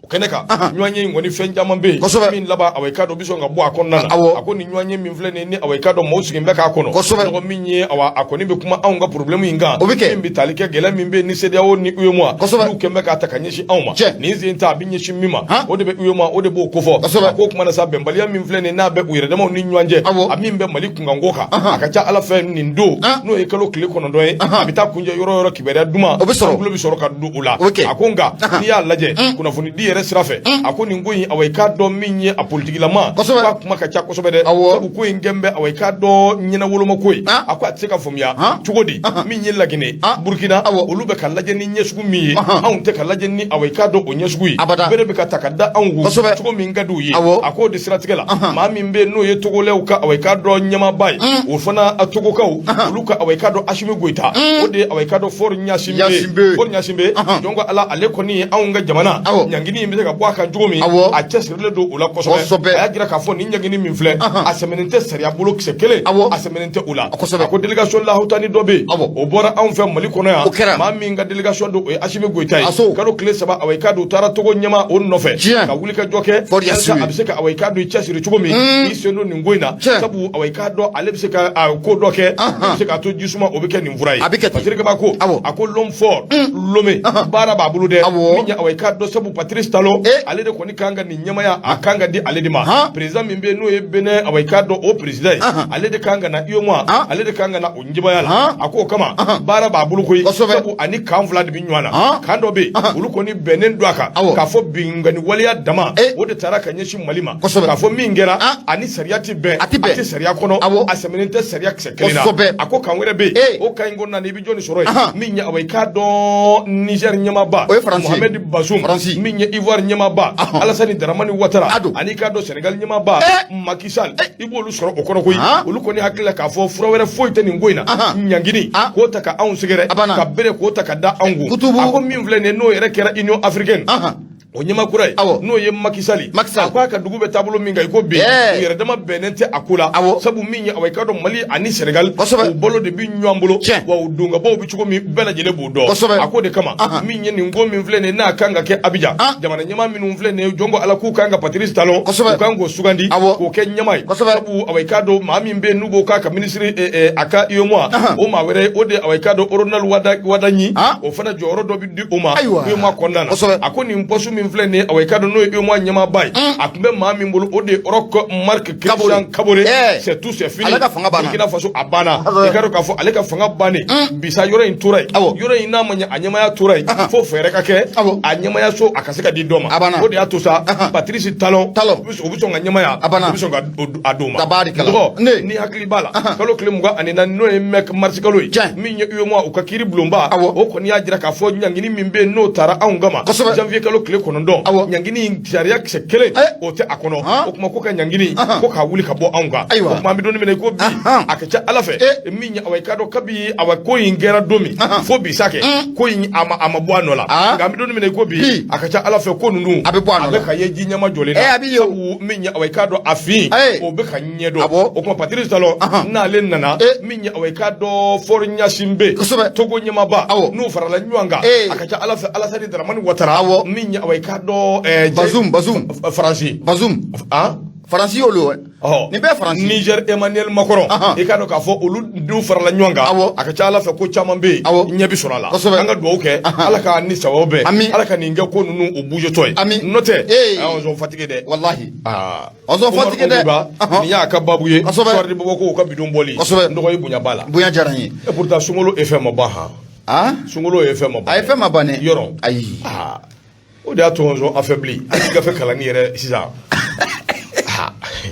O kɛnɛ kan, ɲɔgɔn ye in kɔni, fɛn caman bɛ yen min laban, awa, i k'a dɔn bɛ sɔn ka bɔ a kɔnɔna na. A ko nin ɲɔgɔn ye min filɛ nin ye ni, awa, i k'a dɔn maaw sigilen bɛ k'a kɔnɔ. Mɔgɔ min ye, awa, a kɔni bɛ kuma anw ka problème in kan. O bɛ kɛ. Min bɛ tali kɛ gɛlɛya min bɛ yen ni CEDEAO ni UEMOA n'u kɛn bɛ k'a ta ka ɲɛsin anw ma. Nin sen ta a bɛ ɲɛsin min ma, o de bɛ UEMOA, o de b'o kofɔ. A ko o kuma na sa, bɛnbaliya min filɛ nin ye n'a bɛ u yɛrɛ damaw ni ɲɔgɔn cɛ, a min bɛ Mali kunkanko kan, a ka ca Ala fɛ nin don, n'o ye kalo tile 9 ye, a bɛ taa kuncɛ yɔrɔ o yɔrɔ, kibaruya duman O bɛ sɔrɔ. an tulo bɛ sɔrɔ ka don o la. O bɛ kɛ. A ko nka n'i y'a lajɛ kunnafonidi yɛrɛ sira fɛ, a ko nin ko in, awa, i k'a dɔn min ye a politikilama, k'a kuma ka ca kosɛbɛ dɛ, sabu ko in kɛn bɛ, awa, i k'a dɔn ɲɛnawoloma ko ye. A ko a tɛ se ka faamuya cogo di min ye Laginɛ, Burkina, olu bɛ ka lajɛ ni ɲɛ sugu min ye, anw tɛ ka lajɛ ni, awa, i k'a dɔn o ɲɛ sugu ye. Abada. Bere bɛ ka ta ka da anw kun cogo min ka di u ye. A k'o de siratigɛ la, maa min bɛ yen n'o ye Togolɛw ka, awa, i k'a dɔn ɲɛmaaba ye, o fana a Togokaw olu ka, awa, i k'a dɔn Asimi Goyita, o de ye, awa, i k'a dɔn Faure Gnassingbé. Faure Gnassingbé, donc Ala ale kɔni ye anw ka jamana ɲangini in bɛ se ka bɔ a kan cogo min, a cɛsirilen don o la kosɛbɛ. A y'a jira k'a fɔ nin ɲangini min filɛ, a sɛmɛnen tɛ sariya bolo kisɛ kelen, a sɛmɛnen tɛ o la. A ko délégation lahawutani dɔ bɛ yen, o bɔra anw fɛ Mali kɔnɔ yan. O kɛra. Maa min ka délégation don, o ye Asimi Goyita ye. Aso. Kalo tile 3, awa, i k'a dɔn u taara Togo ɲɛmaa o nɔfɛ ka wuli ka jɔ kɛ Faure walasa Gnassingbé. a bɛ se ka, awa, i k'a dɔn i cɛsiri cogo min k'i sen don nin ko in na, sabu, awa, i k'a dɔn ale bɛ se ka a, ko dɔ kɛ min bɛ se k'a to jisuma o bɛ kɛ nin fura ye. A bɛ kɛ ten. Patrick Kaba ko a ko l'homme fort Lomé, baara b'a bolo dɛ. Min ye, awa, i k'a dɔn sabu Patrice Talon, ale de kɔni kan ka nin ɲɛmaaya, a kan ka di ale de ma. Président min bɛ yen n'o ye Benin, awa, i k'a dɔn o président ye, ale de kan ka na UEMOA, ale de kan ka na o ɲɛmaaya la. A k'o kama baara b'a bolo koyi, sabu ani kan fila de bɛ ɲɔgɔn na. Kan dɔ bɛ yen, olu kɔni bɛnnen don a kan k'a fɔ binkanni waleya dama o de taara ka ɲɛsin Mali ma, k'a fɔ min kɛra ani sariya tɛ bɛn, A tɛ bɛn. a tɛ sariya kɔnɔ, a sɛmɛnen tɛ sariya kisɛ kelen na. A ko kan wɛrɛ bɛ yen, o kan in kɔnɔna na i bɛ jɔnni sɔrɔ yen? Min ye, awa, i k'a dɔn Niger ɲɛmaaba, O ye Faransi ye. Mohamed Bazoum, Faransi. min ye Ivoire ɲɛmaaba, Alassane Dramane Ouattara, A don. ani i k'a dɔn Sénégal ɲɛmaaba Macky Sall, i b'olu sɔrɔ o kɔnɔ koyi. Olu kɔni hakili la k'a fɔ fura wɛrɛ foyi tɛ nin ko in na, ɲangini k'o ta ka anw sɛgɛrɛ, A banna. ka bere k'o ta ka da anw kun. Kutubu. A ko min filɛ nin ye n'o yɛrɛ kɛra Union africaine o ɲɛmaa kura ye, n'o ye Macky Sall, Macky Sall. a ko a ka dugu bɛ taabolo min kan i ko bi, u yɛrɛ dama bɛnnen tɛ a ko la, sabu min ye, awa, i k'a dɔn Mali ani Sénégal u balo de bɛ ɲɔgɔn bolo, wa u donkabaw bɛ cogo min bɛɛ lajɛlen b'o dɔn. A ko de kama min ye nin ko min filɛ nin ye n'a kan ka kɛ Abidjan, jamana ɲɛmaa minnu filɛ nin ye, jɔn ko Ala k'u kan ka Patrice Talon, u kan k'o sugandi k'o kɛ ɲɛmaa ye, sabu, awa, i k'a dɔn maa min bɛ yen n'u b'o k'a ka ministre a ka UEMOA, o maa wɛrɛ o de, awa, i k'a dɔn Ronald Wadagni, o fana jɔyɔrɔ dɔ bɛ di o ma UEMOA kɔnɔna na. A ko nin poste min filɛ nin ye, awa, i k'a dɔn n'o ye UEMOA ɲɛmaaba ye, a tun bɛ maa min bolo, o de ye Roch Marc Christian Kaboré. C'est tout, c'est fini. Ale ka fanga banna. Burkina Faso a banna. I k'a dɔn k'a fɔ ale ka fanga bannen bisa, yɔrɔ in tora yen. Yɔrɔ in n'a ma ɲɛ a ɲɛmaaya tora yen, fo fɛɛrɛ ka kɛ a ɲɛmaaya so a ka se ka di dɔ ma. A banna. O de y'a to sa Patrice Talon Talon. u bɛ sɔn ka ɲɛmaaya, A banna. u bɛ sɔn ka a d'o ma. Tabarikala. Dɔgɔ, Ne. ni hakili b'a la, kalo tile 24 n'o ye mɛ marisi kalo ye, min ye UEMOA u ka kiiri bulonba, o kɔni y'a jira k'a fɔ ɲangini min bɛ yen n'o taara anw kama janvier kalo tile 9, ɲangini in sariya kisɛ kelen o tɛ a kɔnɔ. O tuma ko ka ɲangini ko k'a wuli ka bɔ anw kan. O tuma an bɛ don min na i ko bi, a ka ca Ala fɛ min ye, awa, i k'a dɔn kabi, awa, ko in kɛra don min fo bi sa kɛ ko in a ma bɔ a nɔ la, nka an bɛ don min na i ko bi, a ka ca Ala fɛ ko ninnu A bɛ bɔ a nɔ la. a bɛ ka ye ji ɲɛma jɔlen A bɛ ye o. sabu min ye, awa, i k'a dɔn a fin o bɛ ka ɲɛ dɔn. O tuma Patrice Talon n'ale nana, min ye, awa, i k'a dɔn Faure Gnassingbé, Togo ɲɛmaaba, n'u farala ɲɔgɔn kan, a ka ca Ala fɛ Alassane Dramane Ouattara, min ye, awa, i k'a dɔn Bazoum, Bazoum. Faransi. Bazoum. Han. Faransi y'olu ye. Nin bɛɛ Faransi. Niger Emmanuel Macron, i k'a dɔn k'a fɔ olu dun farala ɲɔgɔn kan. A ka ca Ala fɛ, ko caman bɛ yen, ɲɛ bɛ sɔrɔ a la. An ka dugawu kɛ, Ala k'a ni sababu bɛn. Ala ka nin kɛ ko ninnu u bouger tɔ ye. N'o tɛ, ɔnzɔn fatigué dɛ. Walahi, ɔnzɔn fatigué dɛ. Nin y'a ka baabu ye. Soir de Bamako ka bidon bɔli. N dɔgɔ, i bonya b'a la. Bonya diyara n ye. Et pourtant sunkalo effet ma ban han. Sunkalo effet ma ban. A effet ma ban dɛ. Yɔrɔ. Ayi. O de y'a to ɔnzɔn affaibli, hali gafe kalanni yɛrɛ sisan.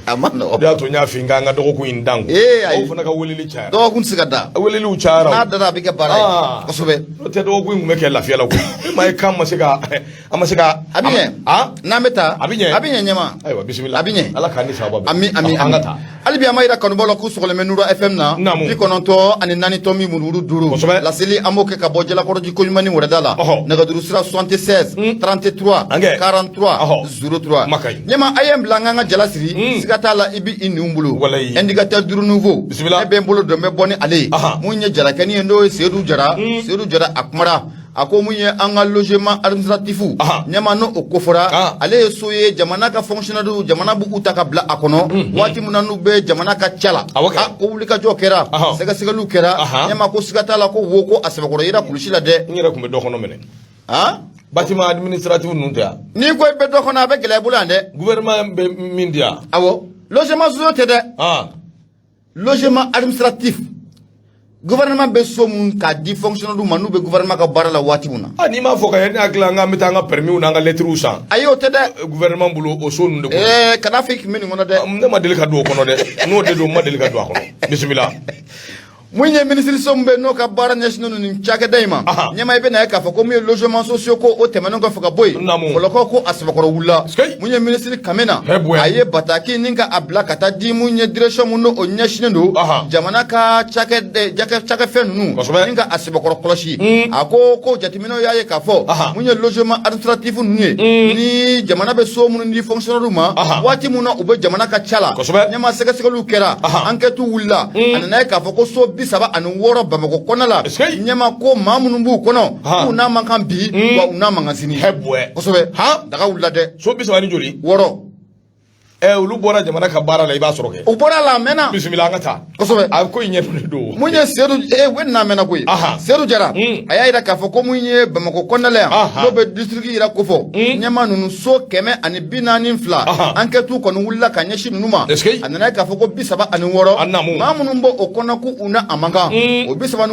A ma nɔgɔn. O de y'a to n y'a f'i ye k'an ka dɔgɔkun in dan. Ee ayi. Aw fana ka weleli cayara. Dɔgɔkun tɛ se ka da. Weleliw cayara. N'a dara, a bɛ kɛ baara ye. Kosɛbɛ. N'o tɛ, dɔgɔkun in tun bɛ kɛ lafiya la koyi. E maa ye k'an ma se ka an ma se ka. A bɛ ɲɛ. N'an bɛ taa. A bɛ ɲɛ. A bɛ ɲɛ ɲɛma. Ayiwa, bisimila. A bɛ ɲɛ. Ala k'an ni sababa bɛn. Ami, ami. An ka taa. Hali bi an b'a yira kanubaw la k'u sɔgɔlen bɛ Nura FM na. 94.4 5. Laseli, an b'o kɛ ka bɔ Jalakɔrɔji koɲuman ni wɛrɛda la. Nɛgɛjuru sira 76 33 43 03. Ɲɛma, a ye n bila n k'an ka jala siri. Siga t'a la, i bɛ i ninw bolo. Indicateur du renouveau. Bisimila. Ne bɛ n bolo don, n bɛ bɔ ni ale ye. Mun ye jarakɛni ye, n'o ye Seyidu Jara. Seyidu Jara, a kumara, a ko mun ye an ka logement administratif, ɲɛma, n'o o kofɔra, ale ye so ye jamana ka fonctionnaire, jamana b'u ta ka bila a kɔnɔ waati min na n'u bɛ jamana ka ca la. Ko wulikajɔ kɛra, sɛgɛsɛgɛliw kɛra. Ɲɛma ko siga t'a la ko wo ko a sɛbɛkɔrɔ yira kulusi la dɛ. N yɛrɛ tun bɛ dɔ kɔnɔ minɛ. Bâtiment administratif ninnu tɛ yan. N'i ko i bɛ dɔ kɔnɔ, a bɛ gɛlɛya i bolo yan dɛ. Gouvernement bɛ min di yan. Awɔ, logement sociaux tɛ dɛ. Logement administratif, gouvernement bɛ so mun k'a di fonctionnaire ma n'u bɛ gouvernement ka baara la waati min na. Ah, n'i m'a fɔ ka ne hakili la, an bɛ taa an ka permis n'an ka lettres san. Ayi, o tɛ dɛ. Gouvernement bolo o so ninnu de kɔnɔ. Ɛɛ, kana fɔ i kun bɛ nin kɔnɔ dɛ. Ne ma deli ka don o kɔnɔ dɛ. N'o de don, n ma deli ka don a kɔnɔ. Bisimila. Mun ye minisiriso min bɛ n'o ka baara ɲɛsinnen don nin cakɛda in ma, ɲɛma, i bɛ na ye k'a fɔ ko mun ye logement sociaux ko, o tɛmɛnen kɔfɛ ka bɔ yen, fɔlɔkɔ ko a sɛbɛkɔrɔ wulila. Mun ye minisiri Kamena, a ye bataki nin ka a bila ka taa di mun ye direction mun n'o ɲɛsinnen don jamana ka cakɛfɛn ninnu ni ka a sɛbɛkɔrɔ kɔlɔsi. A ko jateminɛw y'a ye k'a fɔ mun ye logement administratif ninnu ye, ni jamana bɛ so minnu di fonctionnaire ma waati min na u bɛ jamana ka ca la. Ɲɛma, sɛgɛsɛgɛliw kɛra, enquête wulila, a nana ye k'a fɔ ko so 36 Bamakɔ kɔnɔna la, ɲɛma, ko maa minnu b'u kɔnɔ, k'u n'a man kan bi, wa u n'a man kan sini. Kosɛbɛ, daga wulila dɛ. So 30 ni joli? 6. Ɛ, olu bɔra jamana ka baara la, i b'a sɔrɔ kɛ. U bɔra la a mɛnna. Bisimila, an ka taa. Kosɛbɛ. A ko in ɲɛdɔnnen don. Mun ye Seyidu u bɛ n'a mɛnna koyi. Seyidu Jara, a y'a jira k'a fɔ ko mun ye Bamakɔ kɔnɔna la yan, n'o bɛ district yɛrɛ kofɔ, ɲɛma, ninnu so 142, enquête kɔni wulila ka ɲɛsin ninnu ma. A nana ye k'a fɔ ko 36, maa minnu b'o o kɔnɔ, k'u n'a a man kan. O 36 la,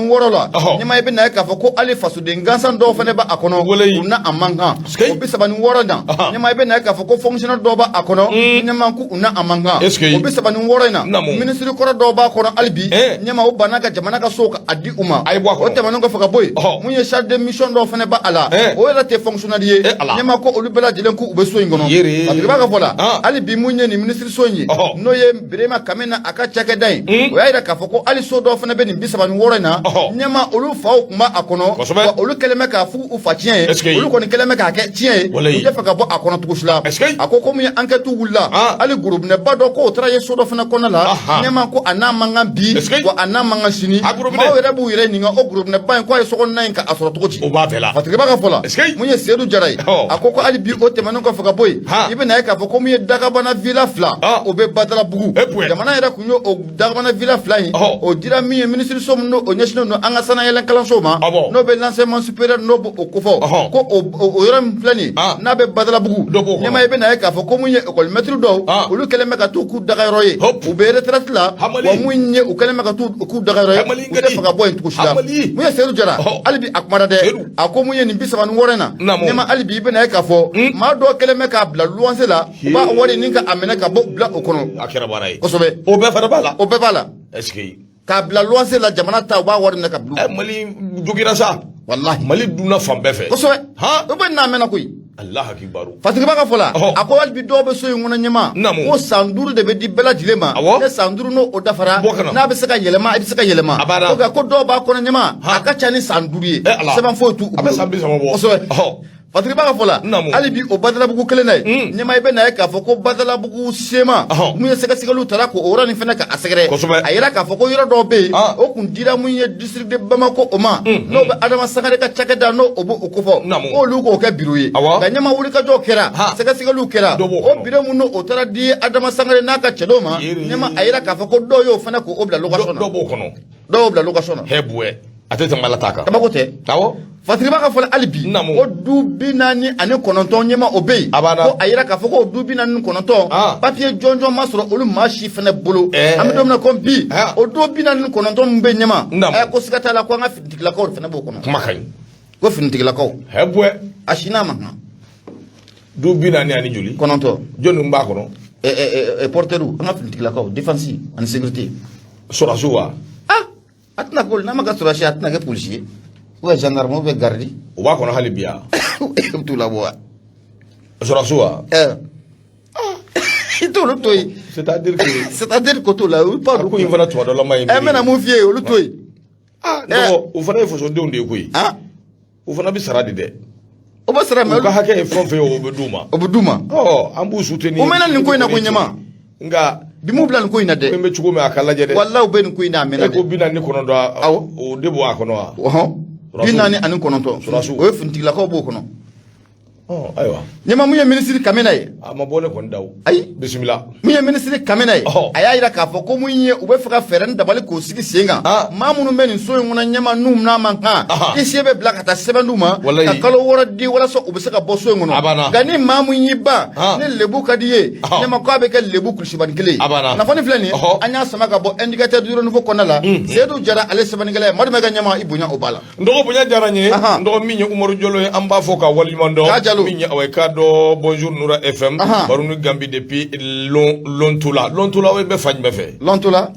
ɲɛma, i bɛ na ye k'a fɔ ko hali fasoden gansan dɔw fana b'a kɔnɔ, u n'a a man kan. O 36 in na, ɲɛma, i bɛ na ye k'a fɔ ko fonctionnaire dɔw b'a kɔnɔ, ɲɛma, k'u n'a a man kan. O 36 in na, minisiri kɔrɔ dɔw b'a kɔnɔ hali bi. Ɲɛma, o banna ka jamana ka so a di u ma. O tɛmɛnen kɔfɛ ka bɔ yen, mun ye chargé de mission dɔw fana b'a la, o yɛrɛ tɛ fonctionnaire ye. Ɲɛma, ko olu bɛɛ lajɛlen k'u bɛ so in kɔnɔ. Parce que b'a ka fɔ la, hali bi, mun ye nin minisiriso in ye, n'o ye Birema Kamena a ka cakɛda in, o y'a jira k'a fɔ ko hali so dɔw fana bɛ nin 36 in na, ɲɛma, olu faw tun b'a kɔnɔ, wa olu kɛlen bɛ k'a f'u u fa tiɲɛ ye, olu kɔni kɛlen bɛ k'a kɛ tiɲɛ ye, u tɛ fɛ ka bɔ a kɔnɔ cogo si la. A ko mun ye enquête wulila, hali gorobinɛba dɔ k'o taara ye so dɔ fana kɔnɔ la, ɲɛma, ko a n'a man kan bi, wa a n'a man kan sini. Maaw yɛrɛ b'u yɛrɛ ɲininka, o gorobinɛba in, ko a ye sokɔnɔna in ka a sɔrɔ cogo di? O b'a bɛɛ la. Fatigiba ka fɔ la, mun ye Seyidu Jara ye, a ko hali bi, o tɛmɛnen kɔfɛ ka bɔ yen, i bɛ na ye k'a fɔ ko mun ye Dagabana villa 2, o bɛ Badalabugu. Jamana yɛrɛ kun ye o Dagabana villa 2 in, o dira min ye minisiriso min n'o ɲɛsinnen don an ka sanayɛlɛn kalanso ma, n'o bɛ l'enseignement supérieur, n'o b'o kofɔ, ko o yɔrɔ min filɛ nin ye, n'a bɛ Badalabugu, ɲɛma, i bɛ na ye k'a fɔ ko mun ye école maître dɔw, olu kɛlen bɛ ka t'u k'u dagayɔrɔ ye, u bɛ retraite la, wa mun ye u kɛlen bɛ ka t'u k'u dagayɔrɔ ye, u tɛ fɛ ka bɔ yen cogo si la. Mun ye Seyidu Jara, hali bi a kumara dɛ, a ko mun ye nin 36 in na, ɲɛma, hali bi i bɛ na ye k'a fɔ maa dɔw kɛlen bɛ k'a bila luwanse la, u b'a wari ni ka a minɛ ka bɔ bila o kɔnɔ. A kɛra baara ye. Kosɛbɛ. O bɛɛ fana b'a la. O bɛɛ b'a la. Est-ce que k'a bila luwanse la, jamana ta, u b'a wari minɛ ka bila. Mali jogira sa. Walahi. Mali dunna fan bɛɛ fɛ. Kosɛbɛ. O bɛ n'a mɛnna koyi. Allah akibaru. Fatigiba ka fɔ la, a ko hali bi dɔw bɛ so in kɔnɔ, ɲɛma, ko san 5 de bɛ di bɛɛ lajɛlen ma. Ne san 5 n'o o dafara, n'a bɛ se ka yɛlɛma, i bɛ se ka yɛlɛma. Ko dɔw b'a kɔnɔ, ɲɛma, a ka ca ni san 5 ye, sɛbɛn foyi t'u bolo. A bɛ san 30 bɔ. Kosɛbɛ. Patrik b'a ka fɔ la, Naamu. hali bi o Badalabugu kelen na ye, ɲɛma, i bɛ na ye k'a fɔ ko Badalabugu CMA, mun ye sɛgɛsɛgɛliw taara k'o yɔrɔ nin fana ka a sɛgɛrɛ. A yira k'a fɔ ko yɔrɔ dɔw bɛ yen, o kun dira mun ye district de Bamako o ma, n'o bɛ Adama Sangare ka cakɛda, n'o o b'o kofɔ, k'olu k'o kɛ biro ye. Nka ɲɛma, wulikajɔ kɛra, sɛgɛsɛgɛliw kɛra, Dɔ b'o o kɔnɔ. biro mun n'o taara di Adama Sangare n'a ka cɛdenw ma, Yeri. ɲɛma, a yira k'a fɔ ko dɔw y'o fana k'o bila location na. Dɔ b'o kɔnɔ. Dɔw y'o bila location na. Hɛ buwɛ, a tɛ tɛmɛ ala ta kan. Kabako tɛ. Fatiriba ka fɔ hali bi, Naamu. ko du 49 ɲɛma, o bɛ yen. A banna. Ko a yira k'a fɔ ko du 49, papiye jɔnjɔn ma sɔrɔ olu maa si fɛnɛ bolo. An bɛ don min na ko bi, o du 49 min bɛ ɲɛma, Naamu. ko siga t'a la ko an ka finitigilakaw de fɛnɛ b'o kɔnɔ. Kuma ka ɲi. Ko finitigilakaw. Hɛ buwɛ. A si n'a ma kan. Du 40 ani joli? 9. Jɔnni b'a kɔnɔ? Ɛ ɛ ɛ porteur, an ka finitigilakaw, défense ani sécurité. Sɔrɔdasiw wa? Ah, a tɛna ko n'a ma kɛ sɔrɔdasi, a tɛna kɛ policier ou bien gendarme ou bien garde. O b'a kɔnɔ hali bi yan? E t'u labɔ wa? Sɔrɔdasiw wa? I t'olu to yen. C'est à dire que C'est-à-dire ko t'o la, olu pas. A ko in fana tuma dɔ la ma ye. Ɛ, n bɛna mun f'i ye, olu to yen. Ah, dɔgɔ, o fana ye fasodenw de ye koyi. O fana bɛ sara de dɛ. O bɛ sara mɛ. U ka hakɛ ye fɛn o fɛn ye, o bɛ d'u ma. O bɛ d'u ma. Ɔ, an b'u soutenir. U mɛnna nin ko in na ko ɲɛma. Nka bi m'u bila nin ko in na dɛ. Ko in bɛ cogo min, a ka lajɛ dɛ. Walahi, u bɛ nin ko in na a mɛnna E ko dɛ. 49. Awɔ. O de b'o a kɔnɔ wa? Ɔhɔn, 49. Sɔrɔdasiw. O ye finitigilakaw b'o kɔnɔ. Ɔ, ayiwa. Ɲɛma, mun ye minisiri Kamina ye? A ma bɔ ne kɔni da o. Ayi. Bisimila. Mun ye minisiri Kamina ye? A y'a yira k'a fɔ ko mun ye, u bɛ fɛ ka fɛɛrɛ ni dabali k'o sigi sen kan. Maa minnu bɛ nin so in kɔnɔ ɲɛma, n'u n'a man kan, i se bɛ bila ka taa sɛbɛn d'u ma, ka kalo 6 di walasa u bɛ se ka bɔ so in kɔnɔ. A banna. Nka ni maa mun y'i ban, ni lebu ka di i ye, ɲɛma, k'a bɛ kɛ lebu kulusibani kelen ye. A banna. Kunnafoni filɛ nin ye, an y'a sama ka bɔ Indicateur du Renouveau kɔnɔna la. Seyidu Jara, ale sɛbɛnnikɛla ye. Madu Mayiga, ɲɛma, i bonya o b'a la. N dɔgɔ, bonya diyara n ye. N dɔgɔ, min ye Umaru Jalo ye, an b'a fɔ ka waleɲuman dɔn. K'a Jalo. Min ye, awa, i k'a dɔn, bonjour Nura FM. Baroni Gambi depuis Lontola. Lontola, o bɛ fan jumɛn fɛ? Lɔntola.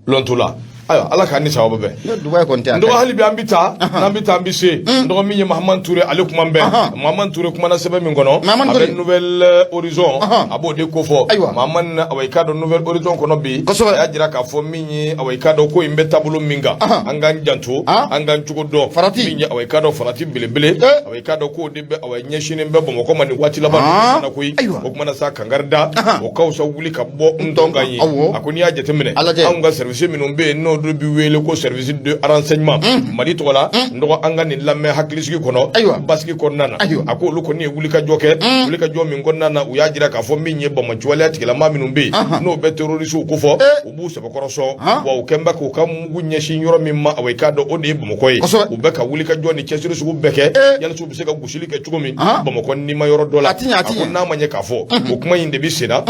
Lontola, ayiwa, Ala k'an ni sababu bɛn. Ne Dubayi kɔni tɛ a N dɔgɔ, ka ɲi. hali bi an bɛ taa, n'an bɛ taa, an bɛ se. N dɔgɔ, min ye Mahamani Ture, ale kuma bɛn. Mahamani Ture kumana sɛbɛn min kɔnɔ, Mahamani a bɛ Ture. Nouvelle Horizon, a b'o de kofɔ. Mahamani, awa, i k'a dɔn, Nouvelle Horizon kɔnɔ bi, a y'a jira k'a fɔ min ye, awa, i k'a dɔn, ko in bɛ taabolo min kan, an k'an janto, an k'an cogo dɔn. Farati. Min ye, awa, i k'a dɔn, farati belebele, awa, i k'a dɔn k'o de bɛ, awa, ɲɛsinnen bɛ Bamakɔ ma nin waati laban ninnu na koyi. O kumana sa, kangari da, o ka fisa wuli ka bɔ n tɔn kan ye. A ko n'i y'a jateminɛ, A lajɛ. anw ka service minnu bɛ yen, n'o de bɛ wele ko service de renseignement Mali tɔgɔ la, n dɔgɔ, an ka nin lamɛn hakilisigi kɔnɔ, basigi kɔnɔna na. A ko olu kɔni ye wulikajɔ kɛ, wulikajɔ min kɔnɔna na, u y'a jira k'a fɔ min ye banbaanciwaleya tigilama minnu bɛ yen, n'o bɛ terroriste kofɔ, u b'u sɛbɛkɔrɔ sɔn. Wa u kɛn bɛ k'u ka mugu ɲɛsin yɔrɔ min ma, awa, i k'a dɔn, o de ye Bamakɔ ye. U bɛ ka wulikajɔ ni cɛsiri sugu bɛɛ kɛ yalisa u bɛ se ka gosili kɛ cogo min Bamakɔ nima yɔrɔ dɔ la. A ti ɲɛ, a ti A ko ɲɛ. n'a ma ɲɛ k'a fɔ o kuma in de bɛ sen na,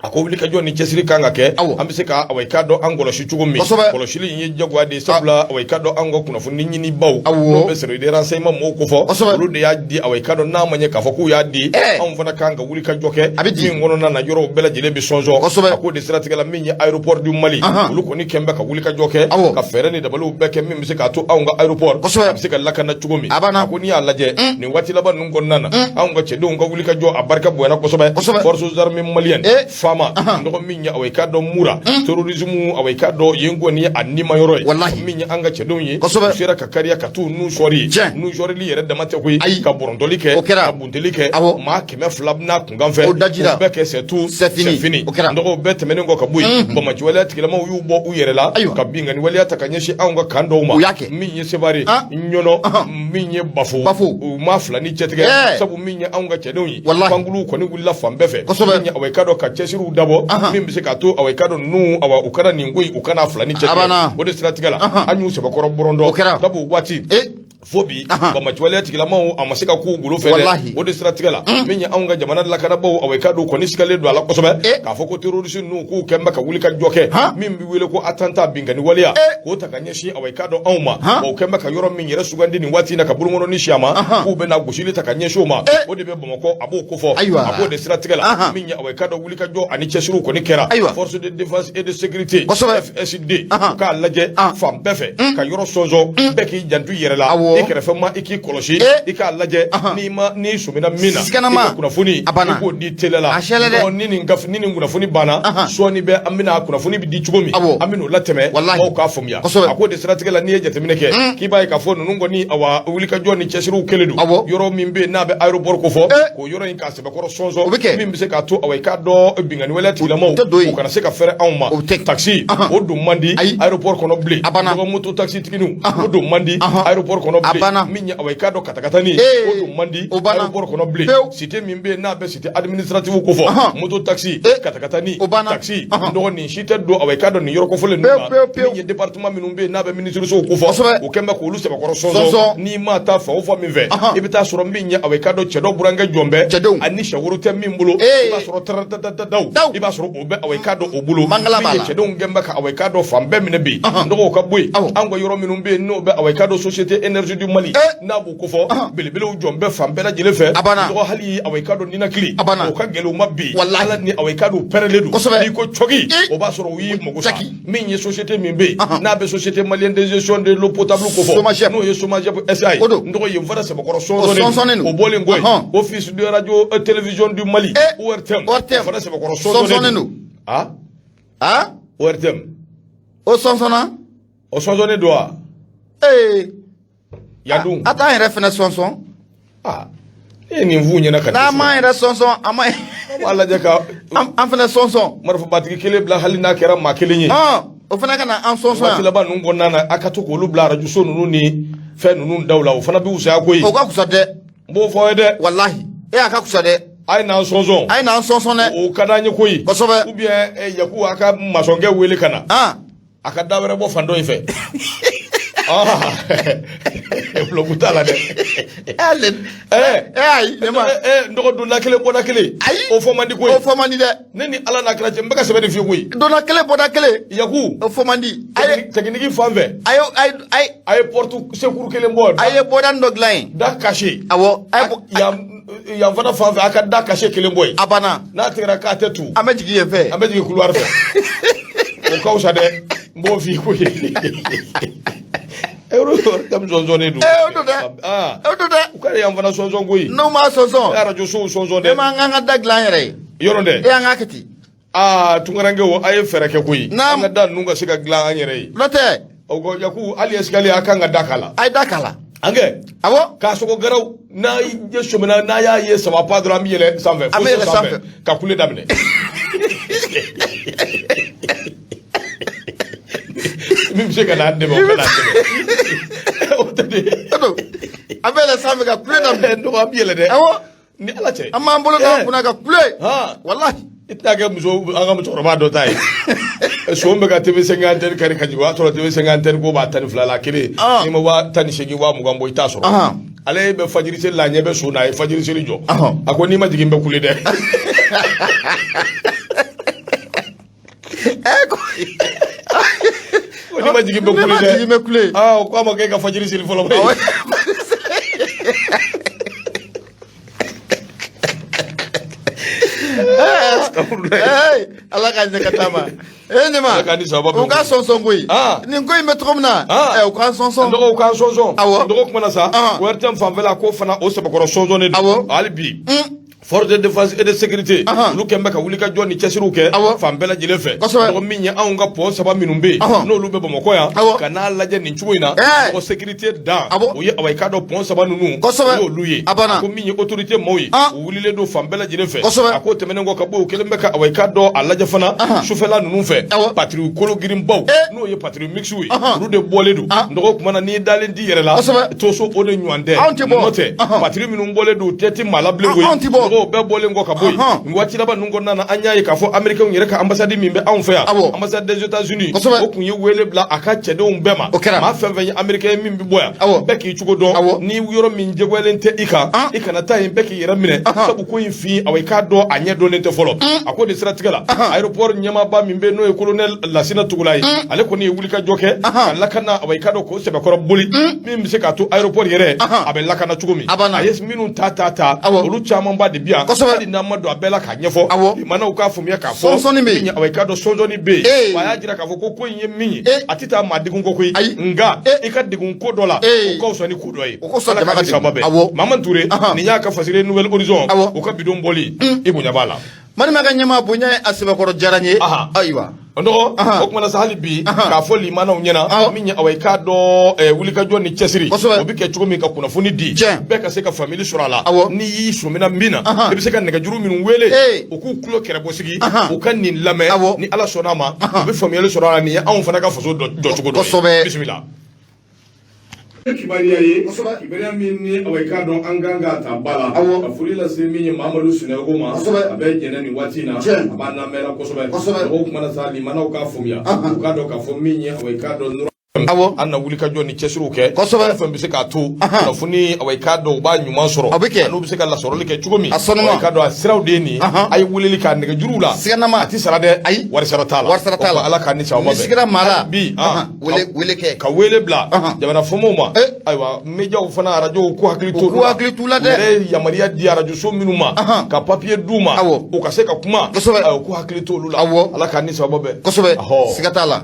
a ko wulikajɔ ni cɛsiri kan ka kɛ, an bɛ se ka, awa, i k'a dɔn, an kɔlɔsi cogo min. Kɔlɔsili in ye jagoya de ye, sabula, awa, i k'a dɔn, an ka kunnafoni ɲinibaw, n'o bɛ service de renseignement mɔgɔw kofɔ, olu de y'a di. Awa, i k'a dɔn, n'a ma ɲɛ k'a fɔ k'u y'a di, anw fana kan ka wulikajɔ kɛ, A bɛ di. min kɔnɔna na yɔrɔw bɛɛ lajɛlen bɛ sɔnsɔn. A k'o de siratigɛ la, min ye aéroport du Mali, olu kɔni kɛn bɛ ka wulikajɔ kɛ, ka fɛɛrɛ ni dabaliw bɛɛ kɛ min bɛ se k'a to anw ka aéroport a bɛ se ka lakana cogo min. A banna. A ko n'i y'a lajɛ nin waati laban ninnu kɔnɔna na, anw ka cɛdenw ka wulikajɔ, a barika bonyana kosɛbɛ. Forces armées maliennes, FAMA, dɔgɔ, min ye, awa, i k'a dɔn, Mura terrorisme, awa, i k'a dɔn, yen kɔni a nima yɔrɔ ye. Min ye an ka cɛdenw ye, u sera ka kariya ka t'u nun sɔri. Nun sɔrili yɛrɛ dama tɛ koyi, Ayi. ka bɔrɔntɔli kɛ, O kɛra. ka bunteli kɛ, maa 200 n'a kunkan fɛ, O dajira. o bɛɛ kɛ, c'est tout, C'est fini. O kɛra. Dɔgɔw bɛɛ tɛmɛnen kɔ ka bɔ yen, banbaanciwaleya tigilamaw y'u bɔ u yɛrɛ la, ka binkanni waleya ta ka ɲɛsin anw ka kan dɔw ma. U y'a kɛ. Min ye Sevare, Ɲɔnɔ, min ye Bafo, Bafo. u ma fila ni cɛtigɛ, sabu min ye anw ka cɛdenw ye, pankuluw kɔni wulila fan bɛɛ fɛ. Min ye, awa, i k'a dɔn, ka cɛsiriw dabɔ, min bɛ se k'a to, awa, i k'a dɔn, ninnu, awa, u kana nin ko in, u kana fila ni A cɛtigɛ. banna. O de siratigɛ la, an y'u sɛbɛkɔrɔ bɔrɔntɔ. O kɛra. Sabu o waati fo bi, banbaanciwaleya tigilamaw, a ma se ka k'u golo fɛ dɛ. O de siratigɛ la, min ye anw ka jamana lakanabaaw, awa, i k'a dɔn, kɔni sigalen don a la kosɛbɛ k'a fɔ ko terroriste ninnu, k'u kɛn bɛ ka wuli ka jɔ kɛ, min bɛ wele ko attentat, binkanni waleya, k'o ta ka ɲɛsin, awa, i k'a dɔn, anw ma. Wa u kɛn bɛ ka yɔrɔ min yɛrɛ sugandi nin waati in na, ka bolokɔnɔni si a ma, k'u bɛna gosili ta ka ɲɛsin o ma, o de bɛ Bamakɔ, a b'o kofɔ. A k'o de siratigɛ la, min ye, awa, i k'a dɔn, wuli ka jɔ ani cɛsiriw kɔni kɛra. Force de défense et de sécurité, FSD, u k'a lajɛ fan bɛɛ fɛ ka yɔrɔ sɔnsɔn, bɛɛ k'i janto i yɛrɛ la. i kɛrɛfɛ ma i k'i kɔlɔsi i k'a lajɛ n'i ma n'i sɔmina min na i ka kunnafoni i k'o di teliya la ni nin gafe ni nin kunnafoni banna sɔɔni bɛ an bɛna kunnafoni bɛ di cogo min an bɛn'o latɛmɛ maaw k'a faamuya a k'o de siratigɛ la n'i ye jateminɛ kɛ k'i b'a ye k'a fɔ ninnu kɔni awa wulikajɔ ni cɛsiriw kɛlen don yɔrɔ min bɛ yen n'a bɛ aéroport kofɔ k'o yɔrɔ in k'a sɛbɛkɔrɔ sɔnsɔn o bɛ kɛ min bɛ se k'a to awa i k'a dɔn binkanni waleya tigilamaaw u kana se ka fɛrɛ anw ma taxi o don man di aéroport kɔnɔ bilen dɔgɔ moto taxi tigininw o don man di aéroport kɔnɔ bilen min ye awa i k'a dɔn katakatani o don man di aéroport kɔnɔ bilen cité min bɛ yen n'a bɛ cité administrative kofɔ moto taxi katakatani taxi dɔgɔ nin si tɛ don awa i k'a dɔn nin yɔrɔ kofɔlen ninnu na min ye département minnu bɛ yen n'a bɛ minisirisow kofɔ o kɛlen bɛ k'olu sɛbɛkɔrɔ sɔnsɔn n'i ma taa fan o fan min fɛ i bɛ taa sɔrɔ min ye awa i k'a dɔn cɛ dɔ burankɛ jɔn bɛɛ cɛdenw ani sɛworo tɛ min bolo i b'a sɔrɔ taratataw i b'a sɔrɔ o bɛ awa i k'a dɔn o bolo min ye cɛdenw kɛlen bɛ ka awa i k'a dɔn fan bɛɛ minɛ bi dɔgɔw ka bɔ yen an ka yɔrɔ minnu bɛ yen n'o bɛ awa i k'a dɔn société énergie du Mali n'a b'o kofɔ belebelew jɔn bɛ fan bɛɛ lajɛlen fɛ dɔgɔ hali awa i k'a dɔn ninakili o ka gɛlɛn u ma bi ala ni awa i k'a dɔn u pɛrɛlen don n'i ko cɔki o b'a sɔrɔ u y'i mago sa min ye société min bɛ yen n'a bɛ société malienne de gestion de l'eau potable kofɔ n'o ye SOMAGEP SA ye n dɔgɔ yen fana sɛbɛkɔrɔ sɔnsɔnnen don o bɔlen kɔ yen office de radio télévision du Mali ORTM o fana sɛbɛkɔrɔ sɔnsɔnnen don ah ORTM o sɔnsɔnna o sɔnsɔnnen don wa ee yan dun a t'an yɛrɛ fana sɔnsɔn aa ne ye nin f'u ɲɛna ka n'an m'an yɛrɛ sɔnsɔn an ma an b'a lajɛ ka an fana sɔnsɔn marifabatigi kelen bila hali n'a kɛra maa kelen ye o fana ka na an sɔnsɔn waati laban ninnu kɔnɔna na a ka to k'olu bila arajoso ninnu ni fɛn ninnu daw la o fana bɛ fisaya koyi o ka fisa dɛ n b'o fɔ aw ye dɛ walahi e a ka fisa dɛ a ye n'an sɔnsɔn a ye n'an sɔnsɔn dɛ o ka d'an ye koyi kosɛbɛ ou bien Yaku a ka masɔnkɛ wele ka na a ka da wɛrɛ bɔ fan dɔ in fɛ bulɔku t'a la dɛ ayi ne ma n dɔgɔ donda kelen bɔda kelen ayi o fɔ man di koyi o fɔ man di dɛ ne ni ala n'a kira cɛ n bɛ ka sɛbɛ de f'i ye koyi donda kelen bɔda kelen Yaku o fɔ man di technique fan fɛ a ye a ye a ye porte secours kelen bɔ a ye bɔda dɔ dilan yen da caché awɔ a ye yan fana fan fɛ a ka da caché kelen bɔ yen a banna n'a tigɛra k'a tɛ tu an bɛ jigin yen fɛ an bɛ jigin couloir fɛ o ka fisa dɛ n b'o f'i ye koyi ORTM sɔnsɔnnen don o don dɛ o don dɛ u ka yan fana sɔnsɔn koyi n'u m'a sɔnsɔn arajo sow sɔnsɔn dɛ ne m'an k'an ka da dilan an yɛrɛ ye yɔrɔ dɛ e an k'a kɛ ten aa tunkarankew a ye fɛɛrɛ kɛ koyi an ka da ninnu ka se ka dilan an yɛrɛ ye n'o tɛ o ko Yaku hali escalier a kan ka da k'a la a ye da k'a la an kɛ awɔ k'a sɔgɔ garaw n'a ye sɔmina n'a y'a ye ça va pas dɔrɔn an bɛ yɛlɛ sanfɛ an bɛ yɛlɛ sanfɛ ka kule daminɛ min bɛ se ka n'an dɛmɛ o ka n'an dɛmɛ o tɛ de an bɛ yɛlɛ sanfɛ ka kule daminɛ dɔgɔ an bɛ yɛlɛ dɛ awɔ ni ala cɛ an b'an bolo d'an kunna ka kule walahi i tɛna kɛ muso an ka musokɔrɔba dɔ ta ye son bɛ ka TV5 antenne kari ka jigin o y'a sɔrɔ TV5 antenne ko b'a 12 la kelen n'i ma 18,000 20,000 bɔ i t'a sɔrɔ ale bɛ fajiri seli la a ɲɛ bɛ son na a ye fajiri seli jɔ a ko n'i ma jigin n bɛ kule dɛ ko n'i ma jigin n bɛ kule dɛ jigin bɛ kule aa o ko a ma k'e ka fajiri seli fɔlɔ ala ka ɲɛ ka taa ma e ne ma u ka sɔnsɔn koyi nin ko in bɛ cogo min na u k'an sɔnsɔn dɔgɔw k'an sɔnsɔn awɔ dɔgɔ kuma na sa ORTM fanfɛla ko fana o sɛbɛkɔrɔ sɔnsɔnnen don awɔ hali bi force de défense et de sécurité olu kɛn bɛ ka wuli ka jɔ ni cɛsiriw kɛ fan bɛɛ lajɛlen fɛ dɔgɔ min ye anw ka pont saba minnu bɛ yen n'olu bɛ bamakɔ yan ka n'a lajɛ nin cogo in na dɔgɔ sécurité dan o ye awa i k'a dɔn pont saba ninnu o y'olu ye a ko min ye autorité maaw ye u wulilen don fan bɛɛ lajɛlen fɛ a ko tɛmɛnen kɔ ka bɔ u kɛlen bɛ ka awa i k'a dɔn a lajɛ fana sufɛla ninnu fɛ patrouille kolo girinbaw n'o ye patrouille mixte ye olu de bɔlen don dɔgɔ kuma na n'i dalen t'i yɛrɛ la toso o de ɲɔgɔn tɛ n'o tɛ patrouille minnu bɔlen don u tɛ ti maa la bilen koyi dɔgɔw bɛɛ bɔlen kɔ ka bɔ yen nin waati laban ninnu kɔnɔna na an y'a ye k'a fɔ américains yɛrɛ ka ambassade min bɛ anw fɛ yan ambassade des États-Unis o kun ye wele bila a ka cɛdenw bɛɛ ma maa fɛn fɛn ye américain ye min bɛ bɔ yan bɛɛ k'i cogo dɔn ni yɔrɔ min jagoyalen tɛ i kan i kana taa yen bɛɛ k'i yɛrɛ minɛ sabu ko in fin awa i k'a dɔn a ɲɛ dɔnnen tɛ fɔlɔ a ko de siratigɛ la aéroport ɲɛmaaba min bɛ n'o ye colonel Lasina Tugula ye ale kɔni ye wulikajɔ kɛ ka lakana awa i k'a dɔn k'o sɛbɛkɔrɔ boli min bɛ se k'a to aéroport yɛrɛ a bɛ lakana cogo min a ye minnu ta olu camanba de bi yan. Hali n'an ma don a bɛɛ la k'a ɲɛfɔ. Limanaw k'a faamuya k'a fɔ. Sɔnsɔnni bɛ yen. Awa, i k'a dɔn sɔnsɔnni bɛ yen. Wa a y'a jira k'a fɔ ko ko in ye min ye, a tɛ taa maa degun kɔ koyi. Ayi. Nka i ka degun ko dɔ la, o ka fisa ni ko dɔ ye. O ko fisa Ala jama k'an ka ni sababa degun. bɛn. Mamadu Ture, nin y'a ka fasiri Nouvel Horizon. U ka bidon bɔli, i bonya b'a la. Manimakɛ ɲɛmaa, bonya ye a sɛbɛkɔrɔ diyara n ye. Ayiwa. N dɔgɔ, o kumana sa, hali bi k'a fɔ limanaw ɲɛna min ye, awa, i k'a dɔn wulikajɔ ni cɛsiri o bɛ kɛ cogo min ka kunnafoni di, bɛɛ ka se ka faamuyali sɔrɔ a la. N'i y'i sɔmina min na, i bɛ se ka nɛgɛjuru minnu wele, u k'u tulo kɛrɛbɔ sigi, u ka nin lamɛn. Ni Ala sɔnna a ma, u bɛ faamuyali sɔrɔ a la. Nin ye anw fana ka faso jɔcogo dɔ ye. Bisimila. Kibaruya ye kibaruya min ni, awa, i k'a dɔn an kan k'a ta ba la ka foli lase min ye Mamadu Sinayoko ma. A bɛ jɛnɛ nin waati in na, a b'an lamɛnna kosɛbɛ. O kumana sa, limanaw k'a faamuya, u k'a dɔn k'a fɔ min ye, awa, i k'a dɔn an na wulikajɔ ni cɛsiriw kɛ fɛn bɛ se k'a to kunnafoni, awa, i k'a dɔn u b'a ɲuman sɔrɔ. A bɛ kɛ. N'u bɛ se ka lasɔrɔli kɛ cogo min, A sɔnuma. awa, i k'a dɔn a siraw de ye nin ye. A ye weleli k'a nɛgɛjuruw la. Siganama. A tɛ sara dɛ. Ayi. Wari sara t'a la. Wari sara t'a la. O Ala k'an ni sababa Ni bɛn. sigira maa la. Bi Wele wele kɛ. Ka wele bila jamana faamaw ma. Ayiwa, médiaw fana, arajow k'u hakili to U k'u hakili t'u la dɛ. U yɛrɛ ye yamaruya di arajoso minnu ma ka papiye d'u ma u ka se ka kuma. Ayiwa, k'u hakili to olu la. Ala k'an ni sababa bɛn. Kosɛbɛ. Siga t'a la,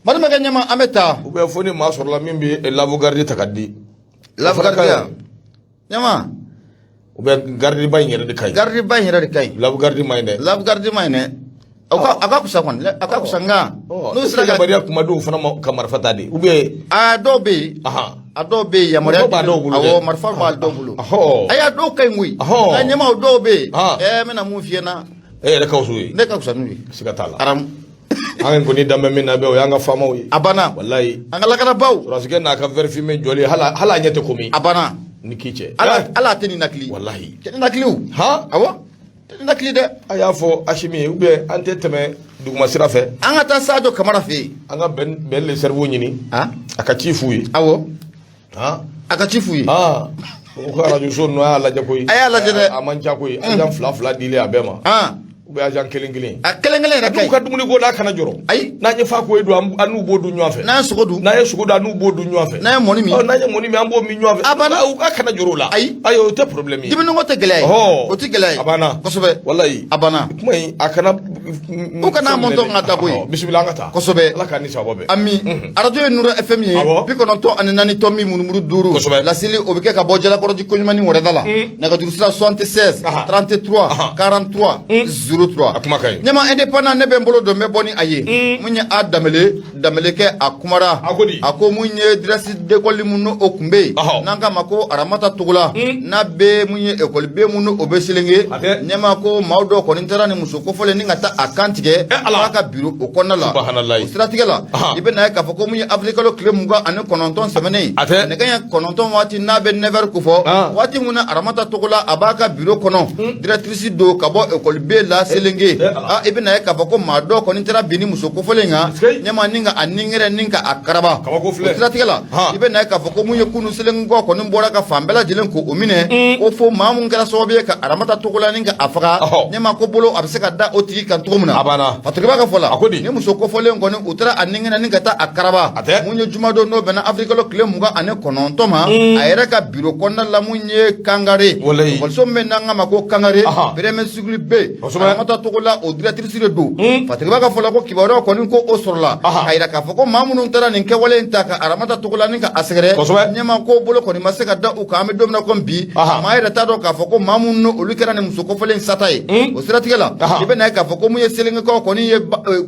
Manimakɛ ɲɛma, an bɛ taa. U bɛ fɔ ni maa sɔrɔla min bɛ lave-garde ta ka di. Lave-garde yan ɲɛma. U bɛ gardiba in yɛrɛ de ka ɲi. Gardiba in yɛrɛ de ka ɲi. Lave-garde ma ɲi dɛ. Lave-garde ma ɲi dɛ. A ka fisa kɔni, a ka fisa, nka n'u sera ka yamaruya kuma dɔw fana ma ka marifa ta de, ou bien? A dɔw bɛ yen. A dɔw bɛ yen, yamaruya Marifa b'a dɔw bolo dɛ. Awɔ, marifa b'a dɔw bolo. Ayi, a dɔw ka ɲi koyi. Nka ɲɛmaw dɔw bɛ yen. N bɛna mun f'i ɲɛna? E yɛrɛ ka fisa u ye. Ne ka fisa n'u ye. Siga t'a la. Aramu. An kɔni dan bɛ min na bɛ, o y'an ka faamaw ye. A banna. Walayi. An ka lakanabaaw. Sɔrɔdasikɛ n'a ka verre fumé jɔlen, hali a ɲɛ tɛ komi. A banna. Ni k'i cɛ. Ala tɛ nin nakili. Walahi. Tɛ nin nakili o. Han. Awɔ, tɛ nin nakili dɛ. A y'a fɔ Asimi ye, ou bien an tɛ tɛmɛ duguma sira fɛ. An ka taa Sadio Kamara fɛ yen. An ka Ben Ben le cerveau ɲini. A ka ci f'u ye. A ka ci f'u ye. O ko arajo so ninnu, a y'a lajɛ koyi. A y'a lajɛ dɛ. A man ca koyi. Agent fila fila dilen a bɛɛ ma. Ou bien agent kelen kelen. A kelen kelen yɛrɛ ka N'u ɲi. ka dumuni ko n'a kana jɔrɔ. Ayi. N'an ye fa ko ye don, an n'u b'o dun ɲɔgɔn fɛ. N'an ye sogo dun. N'an ye sogo dun, an n'u b'o dun ɲɔgɔn fɛ. N'an ye mɔni min. Ɔ, n'an ye mɔni min, an b'o min ɲɔgɔn fɛ. A banna. U ka kana jɔrɔ o la. Ayi. Ayi, o tɛ problème ye. Dumuni ko tɛ gɛlɛya ye. O tɛ gɛlɛya ye. A banna. Kosɛbɛ. Walayi. A banna. Kuma in, a kana. U kana mɔntɔn ka da koyi. Bisimila, an ka taa. Kosɛbɛ. Ala k'an ni sababa bɛn. Ami, arajo ye Nuru FM ye, 94.5. Laseli o bɛ kɛ ka bɔ Jalakɔrɔji koɲuman wɛrɛda la. Nɛgɛjuru sira 76 33 43 03. A kuma ka ɲi. Ɲɛma indépendant, ne bɛ n bolo don, n bɛ bɔ ni a ye. Mun ye a Danbele Danbele kɛ, a kumara. A ko di? A ko mun ye directrice d'école mun n'o o tun bɛ yen, n'an k'a ma ko Aramata Togola, n'a bɛ mun ye école B mun n'o o bɛ Selenge. A tɛ. Ɲɛma ko maa dɔw kɔni taara ni muso kofɔlen ni ka taa a kan tigɛ. Ala. A ka bureau o kɔnɔna la. Subahanallahi. O siratigɛ la, i bɛ n'a ye k'a fɔ ko mun ye avril kalo tile 29 sɛmɛnen, A tɛ. nɛgɛ ɲɛ 9 waati n'a bɛ 9 heures kofɔ, waati mun na Aramata Togola a b'a ka bureau kɔnɔ, directrice don ka bɔ école B la Selenge. Ala. I bɛ n'a ye k'a fɔ ko maa dɔw kɔni taara bin ni muso kofɔlen kan, ɲɛma ni ka a ningɛrɛ ni ka a karaba. Kabako filɛ. O siratigɛ la, i bɛ n'a ye k'a fɔ ko mun ye kunu Selengekaw kɔni bɔra ka fan bɛɛ lajɛlen k'o minɛ, ko fo maa mun kɛra sababu ye ka Aramata Togola ni ka a faga, ɲɛma ko bolo a bɛ se ka da o tigi kan cogo min na. A banna. Fatɔrɔba ka fɔ la, A ko di? Ni muso kofɔlen kɔni, u taara a ningɛnɛ ni ka taa a karaba. A tɛ. Mun ye jumadon n'o bɛnna avril kalo tile 29 ma, a yɛrɛ ka bureau kɔnɔna la, mun ye Kangare, ekɔliso min bɛ n'an k'a ma ko Kangare, premier cycle B, Aramata Togola o directrice de don. Fatɔrɔba ka fɔ la ko kibaruya kɔni ko o sɔrɔla k'a yira k'a fɔ ko maa minnu taara nin kɛwale in ta ka Aramata Togola ni ka a sɛgɛrɛ, ɲɛma ko bolo kɔni ma se ka da u kan. An bɛ don min na komi bi, maa yɛrɛ t'a dɔn k'a fɔ ko maa minnu olu kɛra nin muso kofɔlen in sata ye. O siratigɛ la, i bɛ n'a ye k'a fɔ ko mun ye Selengekaw kɔni ye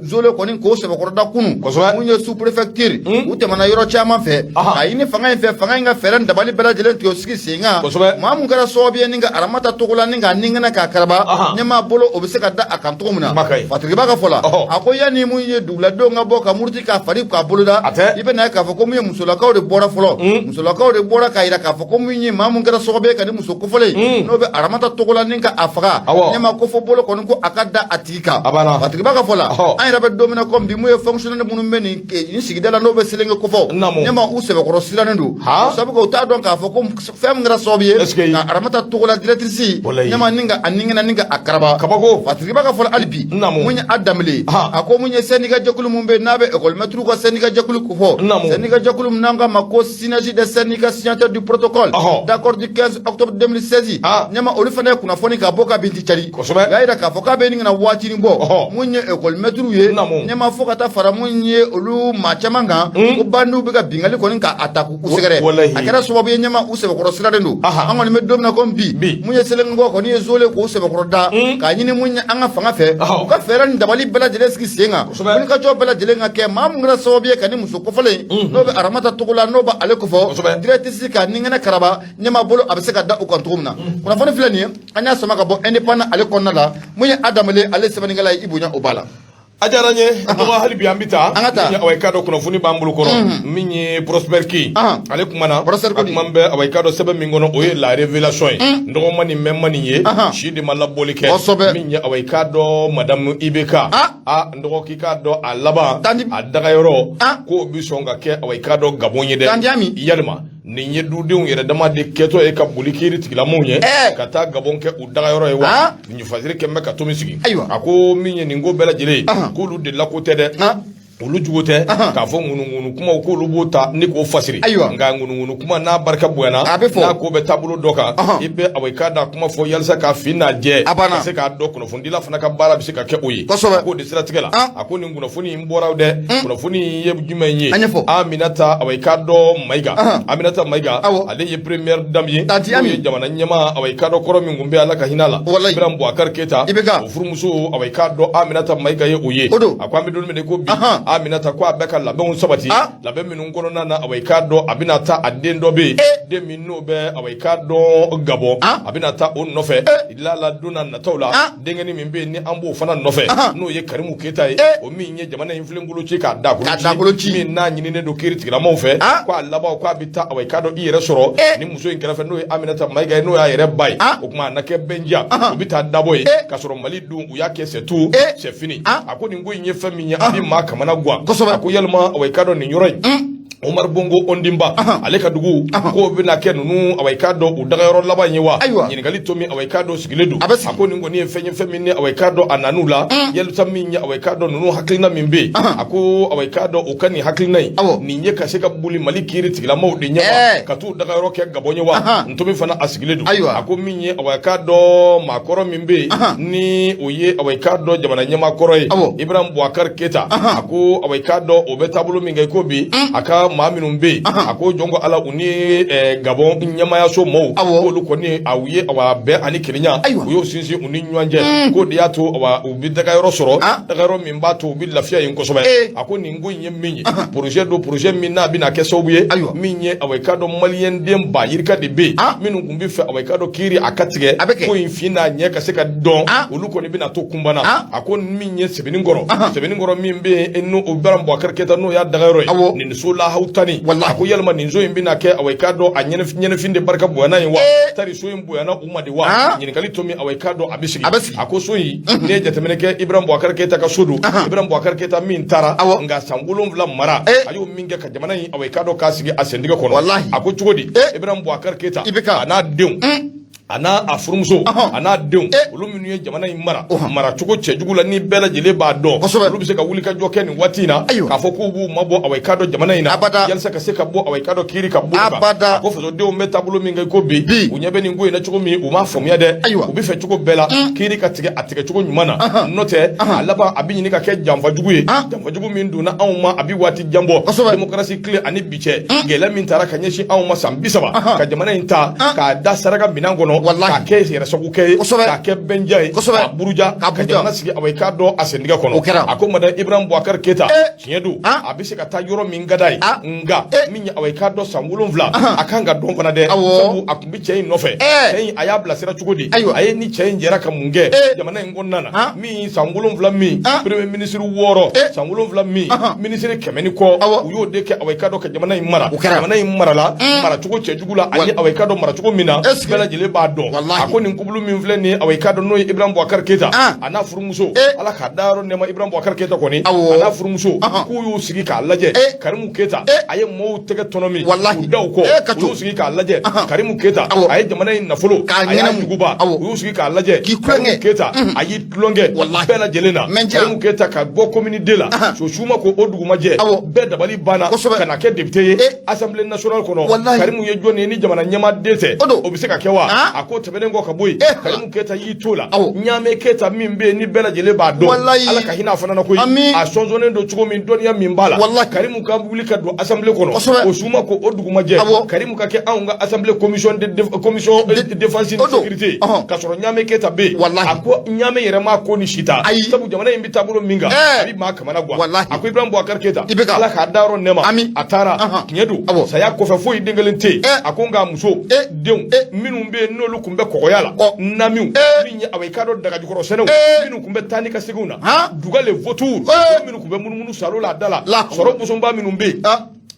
zole kɔni k'o sɛbɛkɔrɔda kunun, mun ye sous préfecture, u tɛmɛna yɔrɔ caman fɛ k'a ɲini fanga in fɛ, fanga in ka fɛɛrɛ ni dabali bɛɛ lajɛlen tigɛ o sigi sen kan, maa mun kɛra sababu ye ni ka Aramata Togola ni k'a ningɛnɛ k'a karaba, ɲɛmaa bolo o bɛ se ka da a kan cogo min na. Kuma ka ɲi. Fatɔrɔba ka fɔ la, a ko yanni mun ye duguladenw ka bɔ ka muruti k'a fari k'a boloda, A tɛ. i bɛ n'a ye k'a fɔ ko mun ye musolakaw de bɔra fɔlɔ. Musolakaw de bɔra k'a yira k'a fɔ ko mun ye maa mun kɛra sababu ye ka ni muso kofɔlen n'o bɛ Aramata Togola ni ka a faga, ɲɛmaa ko fo bolo kɔni ko a ka da a tigi kan. A banna. Fatɔrɔba ka fɔ la, an yɛrɛ bɛ don min na komi bi, mun ye fonctionnaire minnu bɛ nin sigida la n'o bɛ Selenge kofɔ, ɲɛmaa u sɛbɛkɔrɔ sirannen don, sabu u t'a dɔn k'a fɔ ko fɛn min kɛra sababu ye Est-ce que ka Aramata Togola directrice, Walayi. ɲɛmaa ni ka a ningɛnɛ ni ka a karaba. Kabako. Tiriba ka fɔ hali bi mun ye a Danbele a ko mun ye syndicat jɛkulu min bɛ yen n'a bɛ école maître ka syndicat jɛkulu ko fɔ syndicat jɛkulu min n'an k'a ma ko synergie des syndicats signataires du protocole d'accord du 15 octobre 2016 ɲɛma olu fana ye kunnafoni ka bɔ ka binti cari u y'a jira k'a fɔ k'a bɛ ɲini ka na waatinin bɔ mun ye école maître ye ɲɛma fo ka taa fara mun ye olu maa caman kan ko bandiw bɛ ka binkanni kɔni k'a ta k'u sɛgɛrɛ a kɛra sababu ye ɲɛma u sɛbɛkɔrɔ sirannen don an kɔni bɛ don min na komi bi mun ye Selenkɔ kɔni ye zole k'o sɛbɛkɔrɔ da k'a ɲini mun ye an ka fanga fɛ u ka fɛɛrɛ ni dabali bɛɛ lajɛlen sigi sen kan wulikajɔ bɛɛ lajɛlen ka kɛ maa mun kɛra sababu ye ka ni muso kofɔlen n'o bɛ Aramata Togola n'o bɛ ale kofɔ directrice ka ni kɛnɛ karaba ɲɛma bolo a bɛ se ka da u kan cogo min na kunnafoni filɛ nin ye an y'a sama ka bɔ Indépendant ale kɔnɔna la mun ye a Danbele ale sɛbɛnnikɛla ye i bonya o b'a la. A diyara n ye dɔgɔ hali bi an bɛ taa an ka taa awa i k'a dɔn kunnafoni b'an bolo kɔrɔ min ye Prosper Kin ale kumana a kuma bɛ awa i k'a dɔn sɛbɛn min kɔnɔ o ye La Révélation ye n dɔgɔ ma nin mɛn ma nin ye si de ma labɔli kɛ min ye awa i k'a dɔn madame IBK a n dɔgɔ k'i k'a dɔn a laban a dagayɔrɔ k'o bɛ sɔn ka kɛ awa i k'a dɔn Gabon ye dɛ yalima nin ye dudenw yɛrɛ dama de kɛtɔ ye ka boli kiiri tigilamaw ɲɛ ka taa Gabon kɛ u dagayɔrɔ ye wa fasiri kɛlen bɛ ka tomi sigi a ko min ye nin ko bɛɛ lajɛlen ye k'olu de la ko tɛ dɛ olu jugu tɛ k'a fɔ ŋunuŋunu kumaw k'olu b'o ta ni k'o fasiri nka ŋunuŋunu kuma n'a barika bonyana n'a ko bɛ taabolo dɔ kan i bɛ awa i k'a dɔn kuma fɔ yalisa k'a fin n'a jɛ ka se k'a dɔn kunnafonidila fana ka baara bɛ se ka kɛ o ye k'o de siratigɛ la a ko nin kunnafoni in bɔra dɛ kunnafoni in ye jumɛn ye Aminata awa i k'a dɔn Mayiga Aminata Mayiga ale ye première dame ye n'o ye jamana ɲɛmaa awa i k'a dɔn kɔrɔ min tun bɛ Ala ka hinɛ la Ibrahim Boubacar Keita o furumuso awa i k'a dɔn Aminata Mayiga ye o ye a ko an bɛ don min na ko bi Aminata ko a bɛ ka labɛnw sabati labɛn minnu kɔnɔna na awa i k'a dɔn a bɛna taa a den dɔ bɛ yen den min n'o bɛ awa i k'a dɔn Gabon a bɛna taa o nɔfɛ lala don na nataw la denkɛnin min bɛ yen ni an b'o fana nɔfɛ n'o ye Karimu Keyita ye o min ye jamana in filenkolo ci k'a dagolo ci min n'a ɲininen don kiiri tigilamaw fɛ k'a laban k'a bɛ taa awa i k'a dɔn i yɛrɛ sɔrɔ ni muso in kɛrɛfɛ n'o ye Aminata Mayiga ye n'o y'a yɛrɛ ba ye o tuma a na kɛ bɛnja u bɛ taa dabɔ ye k'a sɔrɔ Mali dun u y'a kɛ c'est tout c'est fini a ko nin ko in ye fɛn min ye a bɛ maa kamana gan a ko yalima awa i k'a dɔn nin yɔrɔ in Omar Bongo Ondimba ale ka dugu k'o bɛna kɛ ninnu awa i k'a dɔn u dagayɔrɔ laban ye wa ɲininkali to min awa i k'a dɔn sigilen don a ko nin kɔni ye fɛn ye fɛn min ni awa i k'a dɔn a nan'u la yalisa min ye awa i k'a dɔn ninnu hakilina min bɛ yen a ko awa i k'a dɔn u ka nin hakilina in nin ye ka se ka boli Mali kiiri tigilamaw de ɲɛ wa ka t'u dagayɔrɔ kɛ Gabon ye wa ntomi fana a sigilen don a ko min ye awa i k'a dɔn maakɔrɔ min bɛ yen ni o ye awa i k'a dɔn jamana ɲɛmaa kɔrɔ ye Ibrahim Boubacar Keita a ko awa i k'a dɔn o bɛ taabolo min kɛ ko bi a ka maa minnu bɛ yen a ko jɔn ko Ala u ni Gabon ɲɛmaayaso maaw k'olu kɔni u ye awa bɛn ani kelenya u y'o sinsin u ni ɲɔgɔn cɛ k'o de y'a to awa u bɛ dagayɔrɔ sɔrɔ dagayɔrɔ min b'a to u bɛ lafiya yen kosɛbɛ a ko nin ko in ye min ye projet don projet min n'a bɛna kɛ sababu ye min ye awa i k'a dɔn maliyɛn den ba yirika de bɛ yen minnu tun bɛ fɛ awa i k'a dɔn kiiri a ka tigɛ ko in fin n'a ɲɛ ka se ka dɔn olu kɔni bɛna to kunbana a ko min ye Sebeninkɔrɔ Sebeninkɔrɔ min bɛ yen n'o Ibrahim Boubacar Keita n'o y'a dagayɔrɔ ye nin so lahaw tanni a ko yalima nin so in bɛna kɛ awa i k'a dɔn a ɲɛnafin de barika bonyana ye wa tari so in bonyana u ma de wa ɲininkali to min awa i k'a dɔn a bɛ sigi a ko so in n'i ye jateminɛ kɛ Ibrahim Boubacar Keita ka so don Ibrahim Boubacar Keita min taara nka san 7 mara a y'o min kɛ ka jamana in awa i k'a dɔn k'a sigi a sentigɛ kɔnɔ a ko cogo di Ibrahim Boubacar Keita a n'a denw a n'a a furumuso a n'a denw olu minnu ye jamana in mara maracogo cɛjugu la ni bɛɛ lajɛlen b'a dɔn olu bɛ se ka wulikajɔ kɛ nin waati in na k'a fɔ k'u b'u mabɔ awa i k'a dɔn jamana in na yalisa ka se ka bɔ awa i k'a dɔn kiiri ka bɔ a ko fasodenw bɛ taabolo min kɛ ko bi u ɲɛ bɛ nin ko in na cogo min u m'a faamuya dɛ u bɛ fɛ cogo bɛɛ la kiiri ka tigɛ a tigɛcogo ɲuman na n'o tɛ a laban a bɛ ɲini ka kɛ janfajugu ye janfajugu min donna anw ma a bɛ waati jan bɔ démocratie tile ani bi cɛ gɛlɛya min taara ka ɲɛsin anw ma san 30 ka jamana in ta k'a da saraka minɛn kɔnɔ k'a kɛ yɛrɛsagokɛ ye k'a kɛ bɛnja ye k'a buruja ka jamana sigi awa i k'a dɔn a sentigɛ kɔnɔ a ko madame Ibrahim Boubacar Keita tiɲɛ don a bɛ se ka taa yɔrɔ min ka d'a ye nka min ye awa i k'a dɔn san 7 a kan ka dɔn fana dɛ sabu a tun bɛ cɛ in nɔfɛ cɛ in a y'a bilasira cogo di a ye ni cɛ in jɛra ka mun kɛ jamana in kɔnɔna na min san 7 min premier ministre 6 san 7 min ministre 100 ni kɔ u y'o de kɛ awa i k'a dɔn ka jamana in mara jamana in marala maracogo cɛjugu la ani awa i k'a dɔn maracogo min na bɛɛ lajɛlen b'a dɔn. Walahi. A ko nin couple min filɛ nin ye, awa, i k'a dɔn n'o ye Ibrahim Boubacar Keita a n'a furumuso, Ala k'a dayɔrɔ nɛɛma Ibrahim Boubacar Keita kɔni, a n'a furumuso, k'u y'u sigi k'a lajɛ. Karimu Keita, a ye maaw tɛgɛ tɔnɔmi Walahi. k'u da u kɔ. Ka U y'u sigi k'a lajɛ. Karimu Keita, a ye jamana in nafolo, K'a a y'a ɲɛnɛmu. juguba. U y'u sigi k'a lajɛ. K'i tulonkɛ. Karimu Keita, a y'i tulonkɛ Walahi. bɛɛ lajɛlen na. Mɛntiya. Karimu Keita ka bɔ commune deux la, so su ma ko o dugu ma jɛ, bɛɛ dabali banna ka na kɛ député ye Assemblée nationale kɔnɔ. Walahi. Karimu ye jɔn ye ni jamana ɲɛmaa den tɛ? O don. O bɛ se ka kɛ wa? A ko tɛmɛnen kɔ ka bɔ yen, Karimu Keita y'i t'o la. Ɲaamɛ Keita min bɛ yen ni bɛɛ lajɛlen b'a dɔn, Walahi. Ala ka hinɛ a fana na koyi, Ami. a sɔnsɔnnen don cogo min, dɔnniya min b'a la, Walahi. Karimu ka wuli ka don assemblée kɔnɔ, o su ma ko o dugu ma jɛ, Karimu ka kɛ anw ka assemblée commission de commission défense ni O don. sécurité, ka sɔrɔ Ɲaamɛ Keita bɛ yen. Walahi. A ko Ɲaamɛ yɛrɛ ma ko ni si ta, Ayi. sabu jamana in bɛ taabolo min kan, a bɛ maa kamana gan. Walahi. A ko Ibrahim Boubacar Keita, IBK. Ala k'a dayɔrɔ nɛɛma. Ami. A taara, tiɲɛ don, saya kɔfɛ foyi den kelen tɛ yen. A ko nka muso, denw minnu bɛ yen n'olu tun bɛ kɔgɔya la, namiw min ye, awa, i k'a dɔn dagajukɔrɔ sɛnɛw minnu tun bɛ taa ni ka seginw na, duga les vautours, minnu tun bɛ munumunu salo la a da la, sɔrɔ bosonba minnu bɛ yen,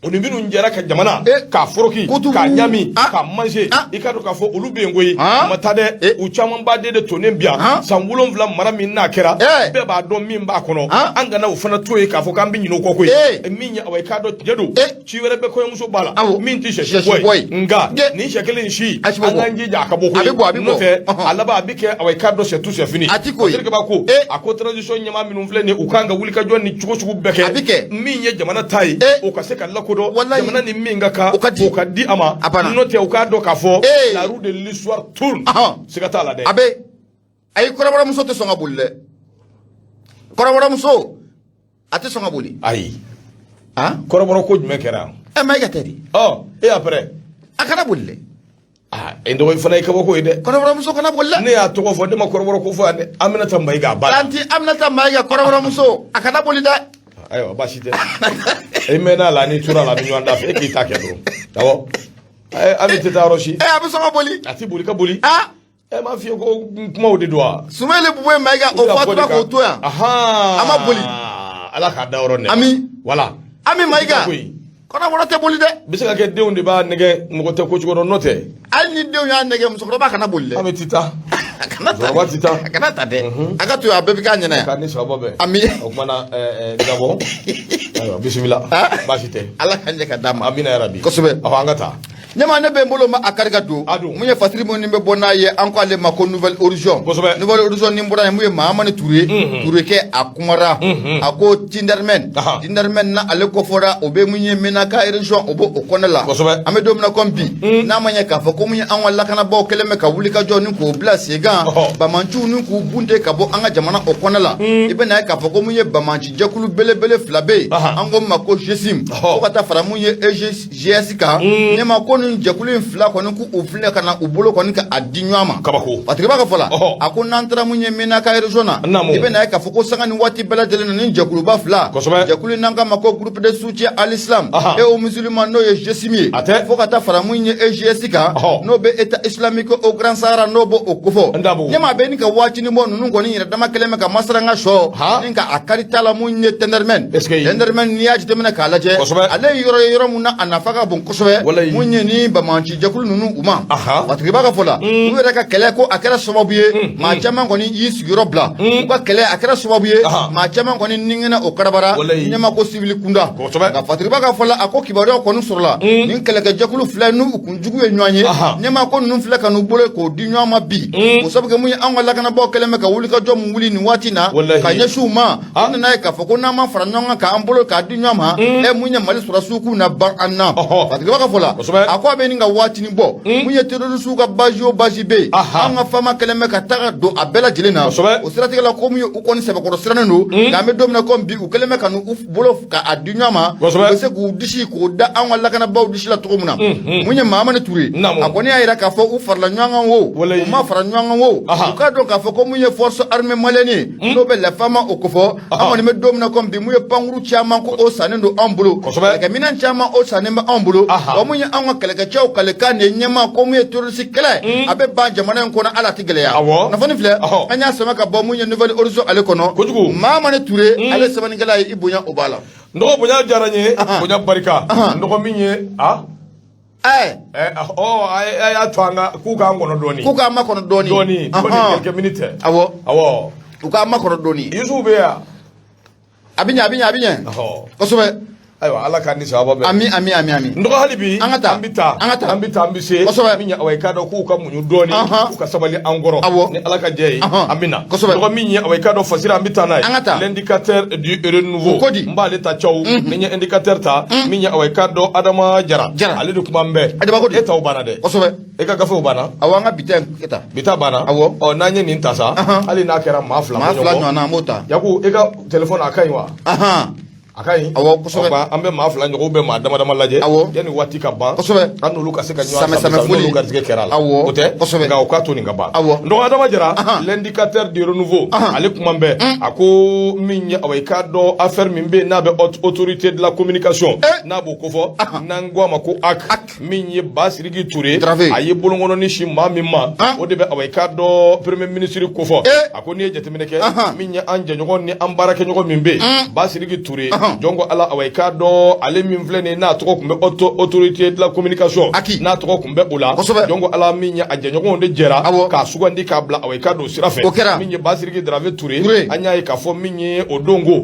o ni minnu jɛra ka jamana k'a foroki, k'a ɲami, k'a manger, i k'a dɔn k'a fɔ olu bɛ yen koyi. U ma taa dɛ, u caman baden de tonnen bi yan. San 7 mara min n'a kɛra, bɛɛ b'a dɔn min b'a kɔnɔ. An kana o fana to yen k'a fɔ k'an bɛ ɲinɛ o kɔ koyi. Min ye, awa, i k'a dɔn tiɲɛ don, ci wɛrɛ bɛ kɔɲɔmuso ba la min tɛ sɛsi bɔ ye, nka nin sɛ kelen in si, an k'an jija a ka bɔ koyi, n'o tɛ a laban a bɛ kɛ, awa, i k'a dɔn c'est tout, c'est fini. A ti ko ye. Terikɛba ko, a ko transition ɲɛmaa minnu filɛ nin ye, u kan ka wulikajɔ ni cogo sugu bɛɛ kɛ, min ye jamana ta ye, o ka se ka lakodɔn. Jamana ni min ka kan, O ka di. o ka di a ma. A banna. N'o tɛ, u k'a dɔn k'a fɔ la roue de l'histoire tourne. Siga t'a la dɛ. A bɛ, ayi, kɔrɔbɔrɔmuso tɛ sɔn ka boli dɛ. Kɔrɔbɔrɔmuso a tɛ sɔn ka boli. Ayi, kɔrɔbɔrɔ ko jumɛn kɛra? Ɛ, Mayiga tɛ di. Ɔ, et après? A kana boli dɛ. Aa, e dɔgɔ fana ye kabako ye dɛ. Kɔrɔbɔrɔmuso kana boli dɛ. Ne y'a tɔgɔ fɔ, ne ma kɔrɔbɔrɔ ko fɔ yan dɛ. Aminata Mayiga, a ba la. Tanti Aminata Mayiga, kɔrɔbɔrɔmuso, a kana boli dɛ. Ayiwa, baasi tɛ. E mɛnna la, n'i tora la, a bɛ ɲɔgɔn da fɛ. E k'i ta kɛ dɔrɔn. Awɔ, Ami tɛ taa yɔrɔ si. Ɛ, a bɛ sɔn ka boli. A tɛ boli ka boli. Ɛ, m'a f'i ye ko kumaw de don wa? Sumayila Bube Mayiga, o fatura k'o to yan. A ma boli. Ala k'a da yɔrɔ nɛ. Ami. Voilà. Ami Mayiga. Koyi. Kɔrɔbɔrɔ tɛ boli dɛ. Bɛ se ka kɛ denw de b'a nɛgɛ, mɔgɔ tɛ ko cogo dɔn, n'o tɛ. Hali ni denw y'a nɛgɛ, musokɔrɔba kana boli dɛ. Ami tɛ taa. A kana taa. Musokɔrɔba tɛ taa. A kana taa dɛ. A ka to yen, a bɛɛ bɛ k'a ɲɛna yan. K'a ni sababa bɛn. Ami. O kumana Dabɔ, ayiwa, bisimila, baasi tɛ. Ala ka ɲɛ ka d'a ma. Amina yarabi. Kosɛbɛ. Ɔhɔ, an ka taa. Ɲama, ne bɛ n bolo ma a kari ka don. A don. Mun ye fasiri minnu bɛ bɔ n'a ye, an ko ale ma ko Nouvel Horizon. Nouvel Horizon ni bɔra yen, mun ye Mahamani Ture. Ture kɛ, a kumara. A ko Tindarmɛn. Tindarmɛn na ale kofɔra, o bɛ mun ye Menaka région, o b'o kɔnɔ la. An bɛ don min na komi bi, n'a ma ɲɛ k'a fɔ ko mun ye an ka lakanabaaw kɛlen bɛ ka wuli ka jɔ ni k'o bila sen kan, bamanciw ni k'u bunte ka bɔ an ka jamana o kɔnɔ la, i bɛna ye k'a fɔ ko mun ye bamanci jɛkulu belebele fila bɛ yen, an ko ma ko GSIM, fo ka taa fara mun ye EGS kan. Ɲɛma ko nin jɛkulu in fila kɔni, k'u filɛ ka na u bolo kɔni ka a di ɲɔgɔn ma. Kabako. Patigi b'a ka fɔ la, a ko n'an taara mun ye Menaka région na, i bɛna ye k'a fɔ ko sanga ni waati bɛɛ lajɛlen na, nin jɛkuluba fila, jɛkulu n'an k'a ma ko Groupe de soutien à l'islam et aux musulmans, n'o ye GSIM ye, fo ka taa fara mun ye EGS kan, n'o bɛ État islamique au Grand Sahara, n'o b'o kofɔ. Ɲɛma bɛ ni ka waatinin bɔ, ninnu kɔni yɛrɛ dama kɛlen bɛ ka masaranga sɔ ni ka a kari ta la mun ye Tɛndɛrimɛn. Tɛndɛrimɛn, n'i y'a jateminɛ k'a lajɛ, ale ye yɔrɔ ye, yɔrɔ mun na a nafa ka bon kosɛbɛ, mun ye ni bamanci jɛkulu ninnu u ma. Patigi b'a ka fɔ la, u yɛrɛ ka kɛlɛ ko a kɛra sababu ye maa caman kɔni y'i sigiyɔrɔ bila. U ka kɛlɛ a kɛra sababu ye maa caman kɔni ningɛnɛ o karabara. Ɲɛma ko sibili kunda, nka Patigi b'a ka fɔ la, a ko kibaruya kɔni sɔrɔla nin kɛlɛkɛjɛkulu fila n'u kunjugu ye ɲɔgɔn ye. Ɲɛma ko ninnu filɛ ka n'u bolo k'o di ɲɔgɔn ma bi, o sabu kɛ mun ye an ka lakanabaaw kɛlen bɛ ka wulikajɔ mun wuli nin waati na ka ɲɛsin u ma. U nana ye k'a fɔ ko n'an ma fara ɲɔgɔn kan k'an bolo k'a di ɲɔgɔn ma, ɛ, mun ye Mali sɔrɔdasiw k'u na ban an na. Patigi b'a ka fɔ la, a ko a bɛ nin ka waatinin bɔ, mun ye terrorisiw ka base o base bɛ yen, an ka FAMa kɛlen bɛ ka taga don a bɛɛ lajɛlen na. O siratigɛ la, ko mun ye u kɔni sɛbɛkɔrɔ sirannen don, nka an bɛ don min na komi bi, u kɛlen bɛ ka n'u bolo k'a di ɲɔgɔn ma, u bɛ se k'u disi k'o da an ka lakanabaaw disi la cogo min na. Mun ye Mahamani Ture, a kɔni y'a jira k'a fɔ u farala ɲɔgɔn kan o, u ma fara ɲɔgɔn kan o, u k'a dɔn k'a fɔ ko mun ye force armée malienne ye, n'o bɛ la FAMa o kofɔ. An kɔni bɛ don min na komi bi, mun ye pankuru caman ko o sannen don anw bolo, kɛlɛkɛminɛn caman o sannen bɛ anw bolo, wa mun ye anw ka kɛlɛkɛcɛw kalekan de ye, ɲɛmaa ko mun ye terroriste kɛlɛ a bɛ ban jamana in kɔnɔ, hali a tɛ gɛlɛya. Kunnafoni filɛ, an y'a sama ka bɔ mun ye Nouvel Horizon ale kɔnɔ. Mahamani Ture, ale sɛbɛnnikɛla ye, i bonya o b'a la. N dɔgɔ, bonya diyara n ye, bonya barika. N dɔgɔ min ye a A y'a to an ka k'u k'an kɔnɔ dɔɔni. K'u k'an makɔnɔ dɔɔni. Dɔɔni dɔɔni, quelques minutes. Awɔ. Awɔ. U k'an makɔnɔ dɔɔni. Yusufu bɛ yan. A bɛ ɲɛ, a bɛ ɲɛ, a bɛ ɲɛ. Kosɛbɛ. Ayiwa, Ala k'an ni sababa bɛn. Ami, ami, ami, ami. N dɔgɔ, hali bi An ka taa. An bɛ taa. An ka taa. An bɛ taa, an bɛ se. Kosɛbɛ. Min ye, awa, i k'a dɔn k'u ka muɲu dɔɔni. K'u ka sabali an kɔrɔ. Awɔ. Ni Ala ka jɛ ye. An bɛ na. Kosɛbɛ. Dɔgɔ, min ye, awa, i k'a dɔn Fasiri, an bɛ taa n'a ye. An ka taa. L'indicateur du renouveau. O ko di? N b'ale ta caw. Ni n ye indicateur ta. Min ye, awa, i k'a dɔn Adama Jara. Jara. Ale de kuma n bɛɛ. Adama ko di? E taw banna dɛ. Kosɛbɛ. E ka gafew banna. Awɔ, an ka bi ta in kɛ tan. Bi ta banna. Awɔ. Ɔ, n'an ye nin ta sa. Hali n'a kɛra maa 2 Maa 2 bɔɲɔgɔn. ɲɔgɔnna, an b'o ta. Yaku, e ka téléphone, a ka ɲi wa? A ka ɲi. Awɔ, kosɛbɛ. Ɔ, an bɛ maa 2 ɲɔgɔn bɛ maa dama dama lajɛ. Awɔ. Yanni waati ka ban. Kosɛbɛ. An n'olu ka se ka ɲɔgɔn Samɛ samɛ sami foli. n'olu garijɛgɛ kɛra a la. Awɔ. O tɛ. Kosɛbɛ. Nka o k'a to nin ka ban. Awɔ. N dɔgɔ Adama Jara. L'indicateur du renouveau. Ale kuma bɛɛ. A ko min ye, awa, i k'a dɔn affaire min bɛ yen n'a bɛ haute autorité de la communication. N'a b'o kofɔ. N'an ko a ma ko HAC. Min ye Basiriki Ture. Traoré. A ye bolokɔnɔni si maa min ma. O de bɛ, awa, i k'a dɔn premier ministre kofɔ. A ko n'i ye jateminɛ kɛ. Min ye an jɛɲɔgɔn ni an baarakɛɲɔgɔn min bɛ yen. Basiriki Ture. Jɔn ko Ala, awa, i k'a dɔn ale min filɛ nin ye, n'a tɔgɔ tun bɛ autorité de la communication. HAC. N'a tɔgɔ tun bɛ o la. Kosɛbɛ. Jɔn ko Ala, min ye a jɛɲɔgɔnw de jɛra. Awɔ. K'a sugandi k'a bila, awa, i k'a dɔn o sira fɛ. O kɛra. Min ye Basiriki Darafe Ture. Ture. An y'a ye k'a fɔ min ye o don ko.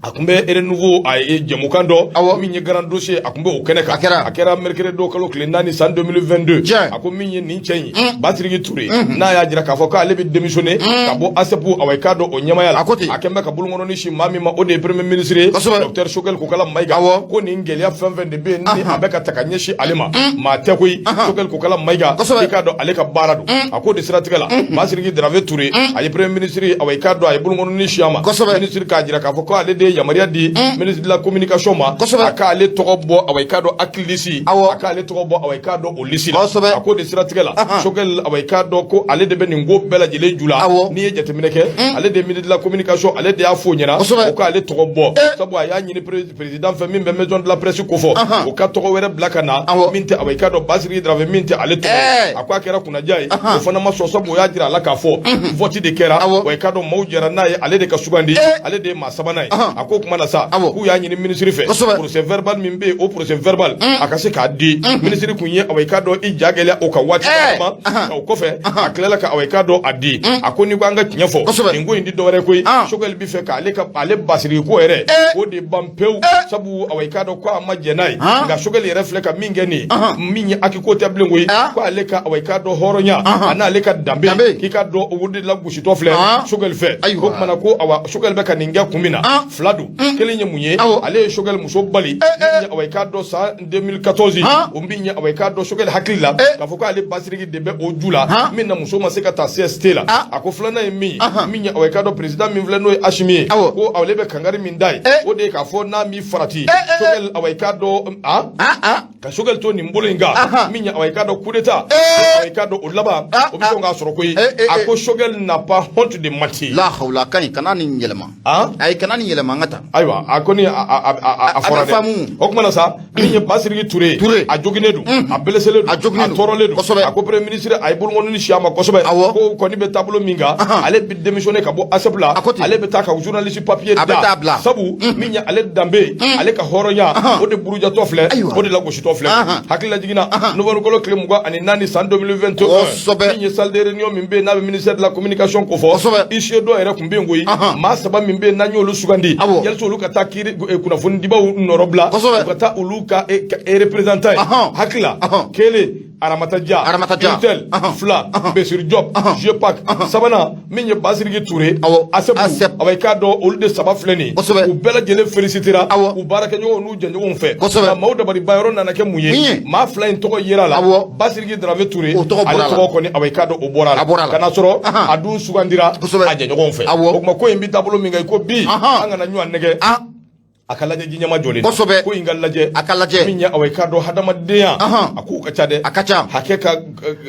A tun bɛ renouveau, a ye jɛmukan dɔ. Awɔ. Min ye grand dossier, a tun bɛ o kɛnɛ kan. A kɛra. A kɛra mercredi don, kalo tile 4, san 2022. Tiɲɛ. A ko min ye nin cɛ in, Basiriki Ture, n'a y'a jira k'a fɔ k'ale bɛ démissionner ka bɔ ASEP, awa, i k'a dɔn o ɲɛmaya la. A ko ten. A kɛn bɛ ka bolokɔnɔni si maa min ma, o de ye premier ministre ye. Kosɛbɛ. Docteur Choguel Kokala Mayiga. Awɔ. Ko nin gɛlɛya fɛn fɛn de bɛ yen ni a bɛ ka ta ka ɲɛsin ale ma, maa tɛ koyi. Choguel Kokala Mayiga. Kosɛbɛ. I k'a dɔn ale ka baara don. A ko de siratigɛ la, Basiriki Darafe Ture, a ye premier ministre, awa, i k'a dɔn a ye bolokɔnɔni si a ma. Kosɛbɛ. Ministre k'a jira k'a fɔ ko ale de ye yamaruya di ministre de la communication ma. Kosɛbɛ. A k'ale tɔgɔ bɔ, awa, i k'a dɔn HAC liste. Awɔ. A k'ale tɔgɔ bɔ, awa, i k'a dɔn o liste la. Kosɛbɛ. A ko de siratigɛ la, Choguel, awa, i k'a dɔn ko ale de bɛ nin ko bɛɛ lajɛlen ju la. Awɔ. N'i ye jateminɛ kɛ, ale de ye ministre de la communication, ale de y'a fɔ o ɲɛna. Kosɛbɛ. O k'ale tɔgɔ bɔ. Sabu a y'a ɲini président fɛ min bɛ maison de la presse kofɔ. O ka tɔgɔ wɛrɛ bila ka na. Awɔ. Min tɛ, awa, i k'a dɔn Basiriki Darafe, min tɛ ale tɔgɔ ye. A ko a kɛra kunnaja ye. O fana ma sɔn, sabu o y'a jira a la k'a fɔ vote de kɛra. Awɔ. Wa i k'a dɔn maaw jɛra n'a ye, ale de ka sugandi. Ale de ye maa sabanan ye. A ko kuma na sa. Awɔ. K'u y'a ɲini ministre fɛ. Kosɛbɛ. Procès verbal min bɛ yen, o procès verbal, a ka se k'a di. Ministre kun ye, awa, i k'a dɔn i ja gɛlɛya o ka waati ma. O kɔfɛ, a tilala ka, awa, i k'a dɔn a di. A ko n'i ko an ka tiɲɛ fɔ. Kosɛbɛ. Nin ko in di dɔwɛrɛ koyi. Choguel bi fɛ k'ale ka ale Basiriki ko yɛrɛ. O de ban pewu. Sabu, awa, i k'a dɔn ko a ma jɛn n'a ye. Nka Choguel yɛrɛ filɛ ka min kɛ nin ye. Min ye HAC ko tɛ bilen koyi. Ko ale ka, awa, i k'a dɔn hɔrɔnya. A n'ale ka danbe. Danbe. K'i k'a dɔn o de la gositɔ filɛ. Choguel fɛ. Ayiwa. O kumana ko, awa, Choguel bɛ ka nin kɛ kun min na. Fila don. Kelen ye mun ye? Awɔ. Ale ye Choguel muso bali. Min ye, awa, i k'a dɔn san 2014. O min ye, awa, i k'a dɔn Choguel hakili la. K'a fɔ k'ale Basiriki de bɛ o ju la. Min na muso ma se ka taa CST la. A ko filanan ye min ye. Min ye, awa, i k'a dɔn président min filɛ n'o ye Assimi ye. Awɔ. Ko ale bɛ kangari min da ye. O de ye k'a fɔ n'a m'i farati. Choguel, awa, i k'a dɔn ka Choguel to nin bolo in kan. Min ye, awa, i k'a dɔn coup d'état. Awa, i k'a dɔn o laban. O bɛ sɔn k'a sɔrɔ koyi. A ko Choguel n'a pas honte de mentir. La hawla, ka ɲi, kana nin yɛlɛma. Ayi, kana nin yɛlɛma, an ka taa. Ayiwa, a ko ni a A fɔra bɛ dɛ. faamu. O kuma na sa, min ye Basiriki Ture. Ture. A joginnen don. A blessé don. A joginnen A don. tɔɔrɔlen don. Kosɛbɛ. A ko premier ministre a ye bolokɔnɔni si a ma kosɛbɛ. Awɔ. Ko kɔni bɛ taabolo min kan. Ale bɛ démissionner ka bɔ ASEP la. A ko ten. Ale bɛ taa ka journaliste papier A bɛ da. taa bila. Sabu min ye ale danbe ye, ale ka hɔrɔnya, o de burujatɔ filɛ. O de lagositɔ filɛ. Hakili lajiginna novembre kalo tile 24, san 2021. Kosɛbɛ. Min ye salle de réunion min bɛ yen n'a bɛ ministère de la communication kofɔ. Kosɛbɛ. Huissier dɔ yɛrɛ tun bɛ yen koyi. Maa saba min bɛ yen n'an y'olu sugandi. Awɔ. Yalisa olu ka taa kiiri kunnafonidibaw nɔrɔ bila. Kosɛbɛ. U ka taa olu ka représentant ye. Hakili la. Kelen, Aramata Dia. Aramata Dia. Unitel. Fila, Besiri Diop. GEPAC. Sabanan, min ye Basiriki Ture. Awɔ. ASEP. ASEP. Awa, i k'a dɔn olu de saba filɛ nin ye. Kosɛbɛ. U bɛɛ lajɛlen félicitera. Awɔ. U baarakɛɲɔgɔnw n'u jɛɲɔgɔnw fɛ. Kosɛbɛ. Nka maaw dabaliban yɔrɔ nana kɛ mun ye? Mun ye? Maa fila in tɔgɔ yera la. Awɔ. Basiriki Darafe Ture. O tɔgɔ bɔra Ale la. tɔgɔ kɔni, awa, i k'a dɔn o bɔra la. A bɔra la. Ka na sɔrɔ a dun sugandira. Kosɛbɛ. A jɛɲɔgɔnw fɛ. Awɔ. O tuma ko in bɛ taabolo min kan i ko bi. An kana ɲɔgɔn nɛgɛ. A ka lajɛ ji ɲɛma jɔlen. Kosɛbɛ. Ko in ka lajɛ. A ka lajɛ. Min ye, awa, i k'a dɔn hadamadenya. A kow ka ca dɛ. A ka ca. Hakɛ ka.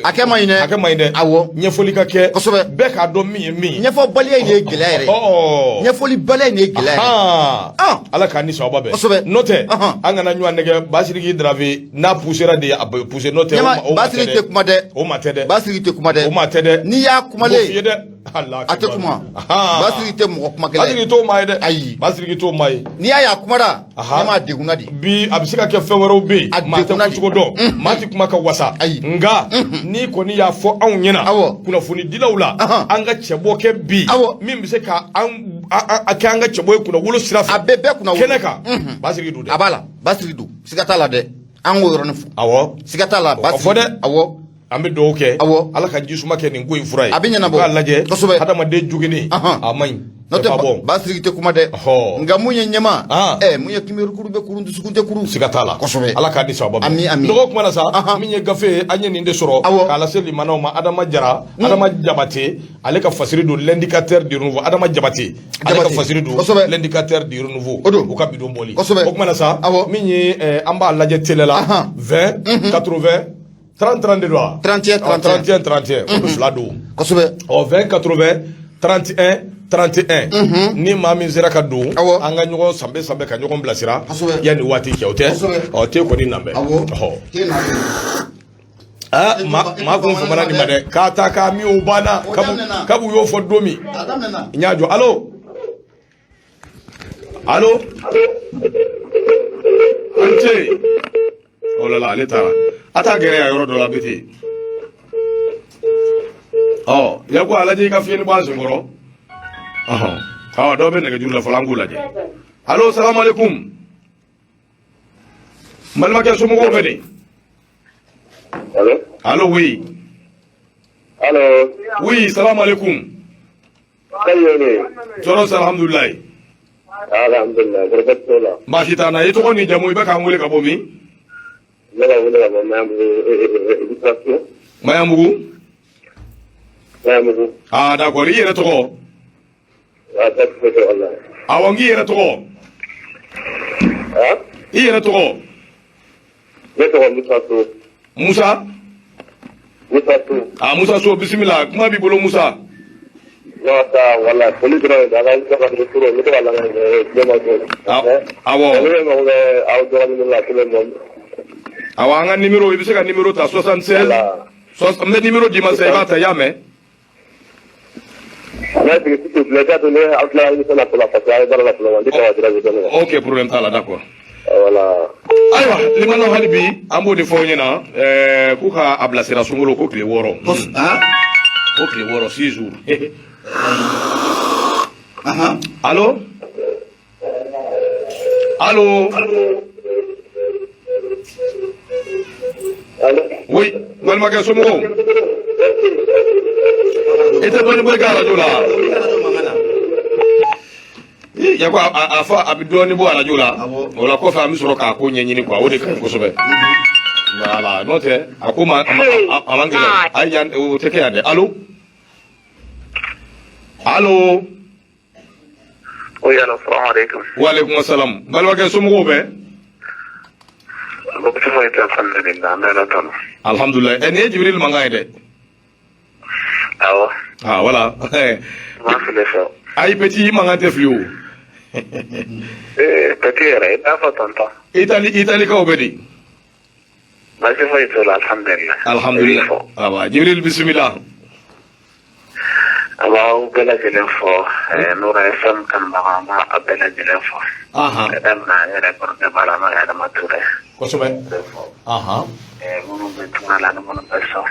Hakɛ man ɲi dɛ. Hakɛ man ɲi dɛ. Awɔ. Ɲɛfɔli ka kɛ. Kosɛbɛ. Bɛɛ k'a dɔn min ye min ye. Ɲɛfɔbaliya in de ye gɛlɛya yɛrɛ ye. Ɲɛfɔlibaliya in de ye gɛlɛya yɛrɛ ye. Ala k'an ni sababa bɛn. Kosɛbɛ. N'o tɛ. An kana ɲɔgɔn nɛgɛ Basiriki Darafe n'a poussera de a bɛ pousser n'o tɛ. Ɲɛma o ma tɛ Basiriki dɛ. tɛ kuma dɛ. O ma tɛ dɛ. Basiriki tɛ kuma dɛ. O ma tɛ dɛ. N'i y'a N b'o f'i ye kumalen dɛ. A tɛ kuma. Basiriki tɛ mɔgɔ kuma kɛlɛ. Basiriki t'o maa ye dɛ. Ayi. Basiriki t'o maa ye. N'i y'a ye a kumara, ne m'a degunna de. Bi a bɛ se ka kɛ fɛn wɛrɛw bɛ yen. A maa tɛ degunna de. cogo dɔn. Maa tɛ kuma ka wasa. Ayi. Nka n'i kɔni y'a fɔ anw ɲɛna. Awɔ. Kunnafonidilaw la. An ka cɛbɔ kɛ bi. Awɔ. Min bɛ se ka an a kɛ an ka cɛbɔ ye kunnawolo sira fɛ. A bɛɛ bɛɛ kunnawolo. Kɛnɛ kan. Basiriki don dɛ. A b'a la, Basiriki don. Siga t'a la dɛ. An k'o yɔrɔnin fɔ. Awɔ. Siga t'a la. O ka fɔ dɛ. Awɔ. An bɛ dugawu kɛ. Awɔ. Ala ka jisuma kɛ nin ko in fura ye. A bɛ ɲɛnabɔ. U k'a lajɛ. Kosɛbɛ. Hadamaden joginnen. A man ɲi. N'o C'est pas tɛ bon. Basiriki tɛ kuma dɛ. Nka mun ye ɲɛma? Mun ye kimerikuru bɛ kurun dusukun tɛ kuru. Siga t'a la. Kosɛbɛ. Ala k'a di sababa ma. Ami, ami. Dɔgɔ kuma na sa. Ahan. Min ye gafe ye, an ye nin de sɔrɔ. Awɔ. K'a lase limanaw ma, Adama Jara, Adama Jabate, ale ka fasiri don l'indicateur du renouveau. Adama Jabate, ale ka Jabate. fasiri don Kosɛbɛ. l'indicateur du renouveau. O don. U ka bidon bɔli. Kosɛbɛ. O kuma na sa. Awɔ. Min ye an b'a lajɛ télé la. 20 80 30 30 de don wa? 31, 31 31. 31. O bɛ fila don. Kosɛbɛ. Ɔ 20 80 31 31 ni maa min sera ka don Awɔ. an ka ɲɔgɔn sanbɛ sanbɛ ka ɲɔgɔn bilasira Kosɛbɛ. yanni waati cɛ o tɛ Kosɛbɛ. ɔ te kɔni nan bɛ. Awɔ. Ɔhɔ. Te na bɛ. Aa E ma e maa kun famana nin ma dɛ k'a ta k'a min o banna. O kabu daminɛna. Kabu y'o fɔ don min A daminɛna. n y'a jɔ allo allo an ce oh là là ale taara a t'a gɛrɛ yan yɔrɔ dɔ la bi ten ɔ yaku a lajɛ i ka fiyɛli bɔ an senkɔrɔ ɔhɔn ɔ dɔw bɛ nɛgɛjuru la fɔlɔ an k'u lajɛ allo salamaleykum n balimakɛ somɔgɔw bɛ di. Allô. Allo, oui. Allô. Oui, salam alaikum. Salut. Tɔɔrɔ tɛ, alhamdulilayi. Alhamdulillah, barika t'o la. Baasi t'an na. I tɔgɔ ni jamu, i bɛ k'an wele ka bɔ min? Ne ka wele ka bɔ Maɲanbugu. Maɲanbugu. Maɲanbugu. Ah d'accord, i yɛrɛ tɔgɔ? Ah, basi foyi tɛ walahi. Awɔ, n k'i yɛrɛ tɔgɔ. Ah? I yɛrɛ tɔgɔ? Ne tɔgɔ Musa So. Musa? Musa So. Ah Musa So, bisimila, kuma b'i bolo Musa. Non, ça, walahi, foli dɔrɔn de don. A ka ka turu, ne tɛ ka lamɛn diɲɛ ma don. Awɔ. Ne bɛ mago bɛ aw dɔgɔnin numéro la kelen mɔ. Awɔ, an ka numéro, i bɛ se ka numéro ta 76. Voilà. N bɛ numéro d'i ma sisan, i b'a ta, i y'a mɛn? Ne sigi s'il te plaît, k'a to ne aw tilala émission na fɔlɔ parce que aw ye baara la fɔlɔ, n tɛ ka direct kɛ ne. Ok, problème t'a la, d'accord. Voilà. Ayiwa, limanaw, hali bi an b'o de fɔ aw ɲɛna k'u ka a bilasira sunkalo ko tile 6. Han? Ko tile 6, 6 jours. Ahan. Allo allo. Allô. Oui, n balimakɛ, somɔgɔw? I tɛ dɔɔnin bɔ i ka arajo la. Ih, Yaku, a fɔ a bɛ dɔɔnin bɔ arajo la. Awɔ. O la kɔfɛ an bɛ sɔrɔ k'a ko ɲɛɲini quoi, o de ka ɲi kosɛbɛ. Voilà, n'o tɛ a ko ma a man gɛlɛn. Ayi, yan o tɛ kɛ yan dɛ. Allo allo. Oui, allo, salam alaikum. Waaleykum salam, n balimakɛ, somɔgɔw bɛ? Baasi foyi tɛ, alhamdulillah, an bɛ Ala tanu. Alhamdulilayi. Ɛ nin ye Jibirili mankan ye dɛ. Awɔ. Ah voilà. N m'a fili fɛ. Ayi petit, i mankan tɛ fili o. Ee, petit yɛrɛ, i t'a fɔ tonton. Itali Italikaw bɛ di? Baasi foyi t'o la, alhamdulillah. Alhamdulilayi. I b'i fɔ. Awa Jibril, bisimila. An b'aw bɛɛ lajɛlen fɔ, Nura FM kanubaga, an b'a bɛɛ lajɛlen fɔ. Ka daminɛ an yɛrɛ kɔrɔkɛ b'a la, n'o ye Adama Ture. Kosɛbɛ. Bɛ fɔ. Minnu bɛ tunga la ani minnu bɛ so.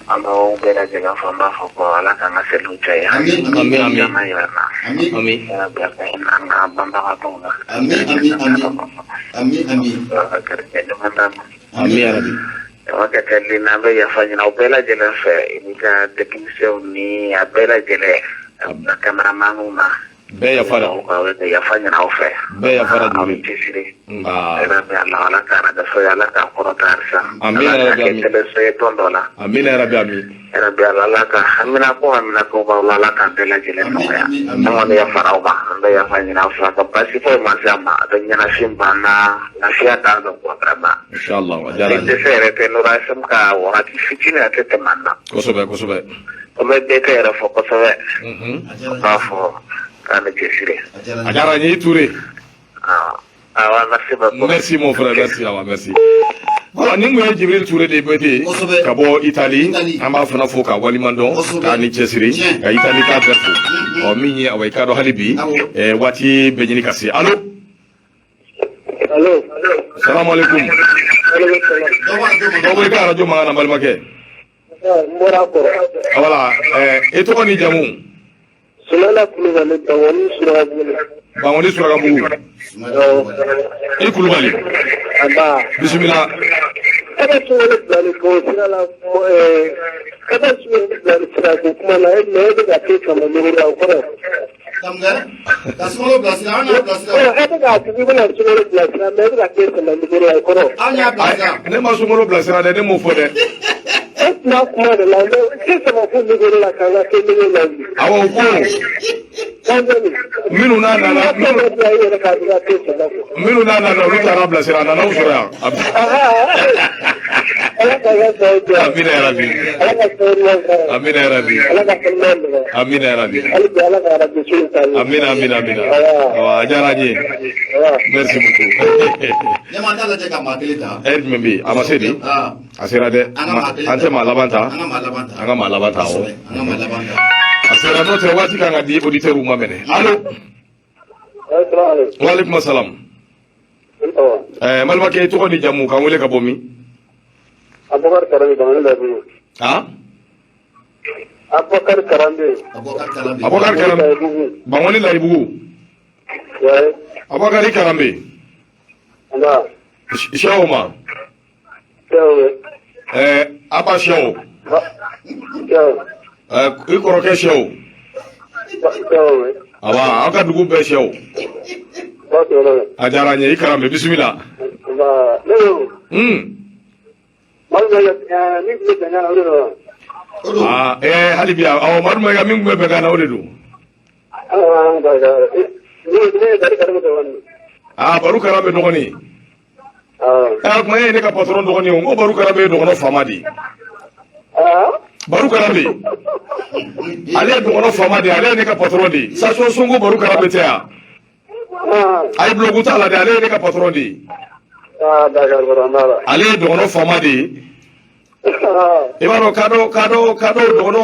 An b'aw bɛɛ lajɛlen fɔ, an b'a fɔ ko Ala k'an ka seliw caya. Amin. Amin, amin. Jama yɛrɛ na. Amin. Amin. Yarabi, a ka hinɛ an ka banbagatɔw la. Amin, amin, amin. Amin, amin. Ala ka garijɛgɛ ɲuman d'an ma. Amin ya Rabbi. Jama ka kɛ na an bɛ yafa ɲini aw bɛɛ lajɛlen fɛ, i ni ka techniciens ni a bɛɛ lajɛlen, a cameramanw na. Bɛɛ yafara. Aw bɛ yafa ɲini aw fɛ. Bɛɛ yafara. Aw ni Jibril. cɛsiri. Nba. Yarabi, Ala, Ala ka arajo ye, Ala k'a kɔrɔta halisa. Amin ya Ala k'a Rabbi, kɛ amin. teleso ye don dɔ la. Amin ya Rabbi, amin. Yarabi, Ala, Ala ka hamina ko hamina ko b'aw la, Ala k'a bɛɛ lajɛlen Amin, nɔgɔya. amin, amin. An kɔni yafara aw ma, an bɛ yafa ɲini aw fɛ, ka baasi foyi ma se an ma, a bɛ ɲɛnafin b'an na, lafiya d'an dɔn quoi vraiment. Inshallah, a diyara Ni n ye. dɛsɛ yɛrɛ tɛ Nura FM ka wagati fitinin a tɛ tɛmɛ an na. Kosɛbɛ, kosɛbɛ. O bɛ bɛɛ tɛ yɛrɛ fɔ kosɛbɛ. Mhm. N b'a fɔ k'a ni cɛsiri. A diyara n A ye. diyara n ye, i Ture. Ah, awa, merci beaucoup. Merci mon frère, merci, awa, merci. Voilà, nin kun ye Jibril Ture de Bete Kosɛbɛ. ka bɔ Itali. Itali. An b'a fana fo k'a waliman dɔn, Kosɛbɛ. k'a ni cɛsiri, ka Itali k'a bɛɛ fo. Ɔ, min ye awa, i k'a dɔn hali bi waati bɛ ɲini ka se. Allo? Allo. Salamu alaikum. Aleykum salaam. Dɔ bɔ arajo Dɔ ma. bɔ i ka arajo mankan na, n balimakɛ. N bɔra a kɔrɔ. Voilà, e tɔgɔ ni jamu? Sumala Kulubali, Bangoni Surakabugu. Bangoni Surakabugu. I Kulubali. Aba. Bisimila. E bɛ sunkalo bilali bɔ sira la, e bɛ sunkalo bilali sira ko kuma na, e mais e bɛ ka te sama muru la, o kɔrɔ. Kamugɛ, ka sunkalo bilasira, an y'a bilasira. E bɛ k'a fɔ k'i bɛna sunkalo bilasira, mais e bɛ ka te sama muru la, o kɔrɔ. An y'a bilasira. Ne ma sunkalo bilasira dɛ, ne m'o fɔ dɛ. E tun b'a kuma de la, mais te sama fo micro la k'an ka te muru la wuli. Awɔ, o ko minnu n'a nana, minnu bila i yɛrɛ k'a ka te sama fo. Minnu n'a nana, olu taara bilasira, a nana u sɔrɔ yan. Ala ka ka sababu diya. Amina yarabi. Ala ka sababu ɲuman k'a ye. Amina yarabi. Ala ka kɛnɛya nɔgɔya. Amina yarabi. Hali bi Ala ka arajo so in taa ɲɛ. Amina, amina, amina. Awa, a diyara n ye. Merci beaucoup. Ɲɛma t'a lajɛ ka maa kelen ta. Ɛri jumɛn bɛ yen? A ma se de? Ah. A sera dɛ. An ka maa kelen An tɛ maa laban ta. An ka maa laban ta. An ka maa laban ta, awɔ. Kosɛbɛ, an ka maa laban ta. A sera, n'o tɛ waati kan ka di auditeurs ma mɛnɛ. Allo? Asalaamaaleykum. Waaleykum salam. Ɛɛ, n balimakɛ, i tɔgɔ ni jamu, k'an wele ka bɔ min? Abubakar Karambe, Bangoni Layibugu. Ah? Abubakar Karambe. Abubakar Karambe. Abubakar Karambe. Layibugu. Bangoni Layibugu. Ouais. Abubakar, i Karambe. Nba. Sɛw ma. Sɛw. Ɛɛ, Aba sɛw. Sɛw. Ɛɛ, i kɔrɔkɛ sɛw. Sɛw. Aba, aw ka dugu bɛɛ sɛw. A diyara n ye, i Karambe, bisimila. Nba. Ne ko. Madu Mayiga, min tun bɛ bɛnkan na, o de don wa? O don. Aa, ɛɛ, hali bi, awɔ, Madu Mayiga min tun bɛ bɛnkan na, o de don. Ne ye Bari Karambe dɔgɔnin. Aa, Baru Karambe dɔgɔnin. Aa, kuma e ye ne ka patron dɔgɔnin ye o, n ko Baru Karambe ye dɔgɔnɔ faama de ye. Baru Karambe. Ale ye dɔgɔnɔ faama de ye, ale ye ne ka patron de ye. Station Sonko Baru Karambe tɛ yan. Ayi, buloku t'a la dɛ, ale ye ne ka patron de ye. Ale ye dɔgɔnɔ faama de ye. I b'a dɔn kadɔ kadɔ kadɔ dɔgɔnɔ.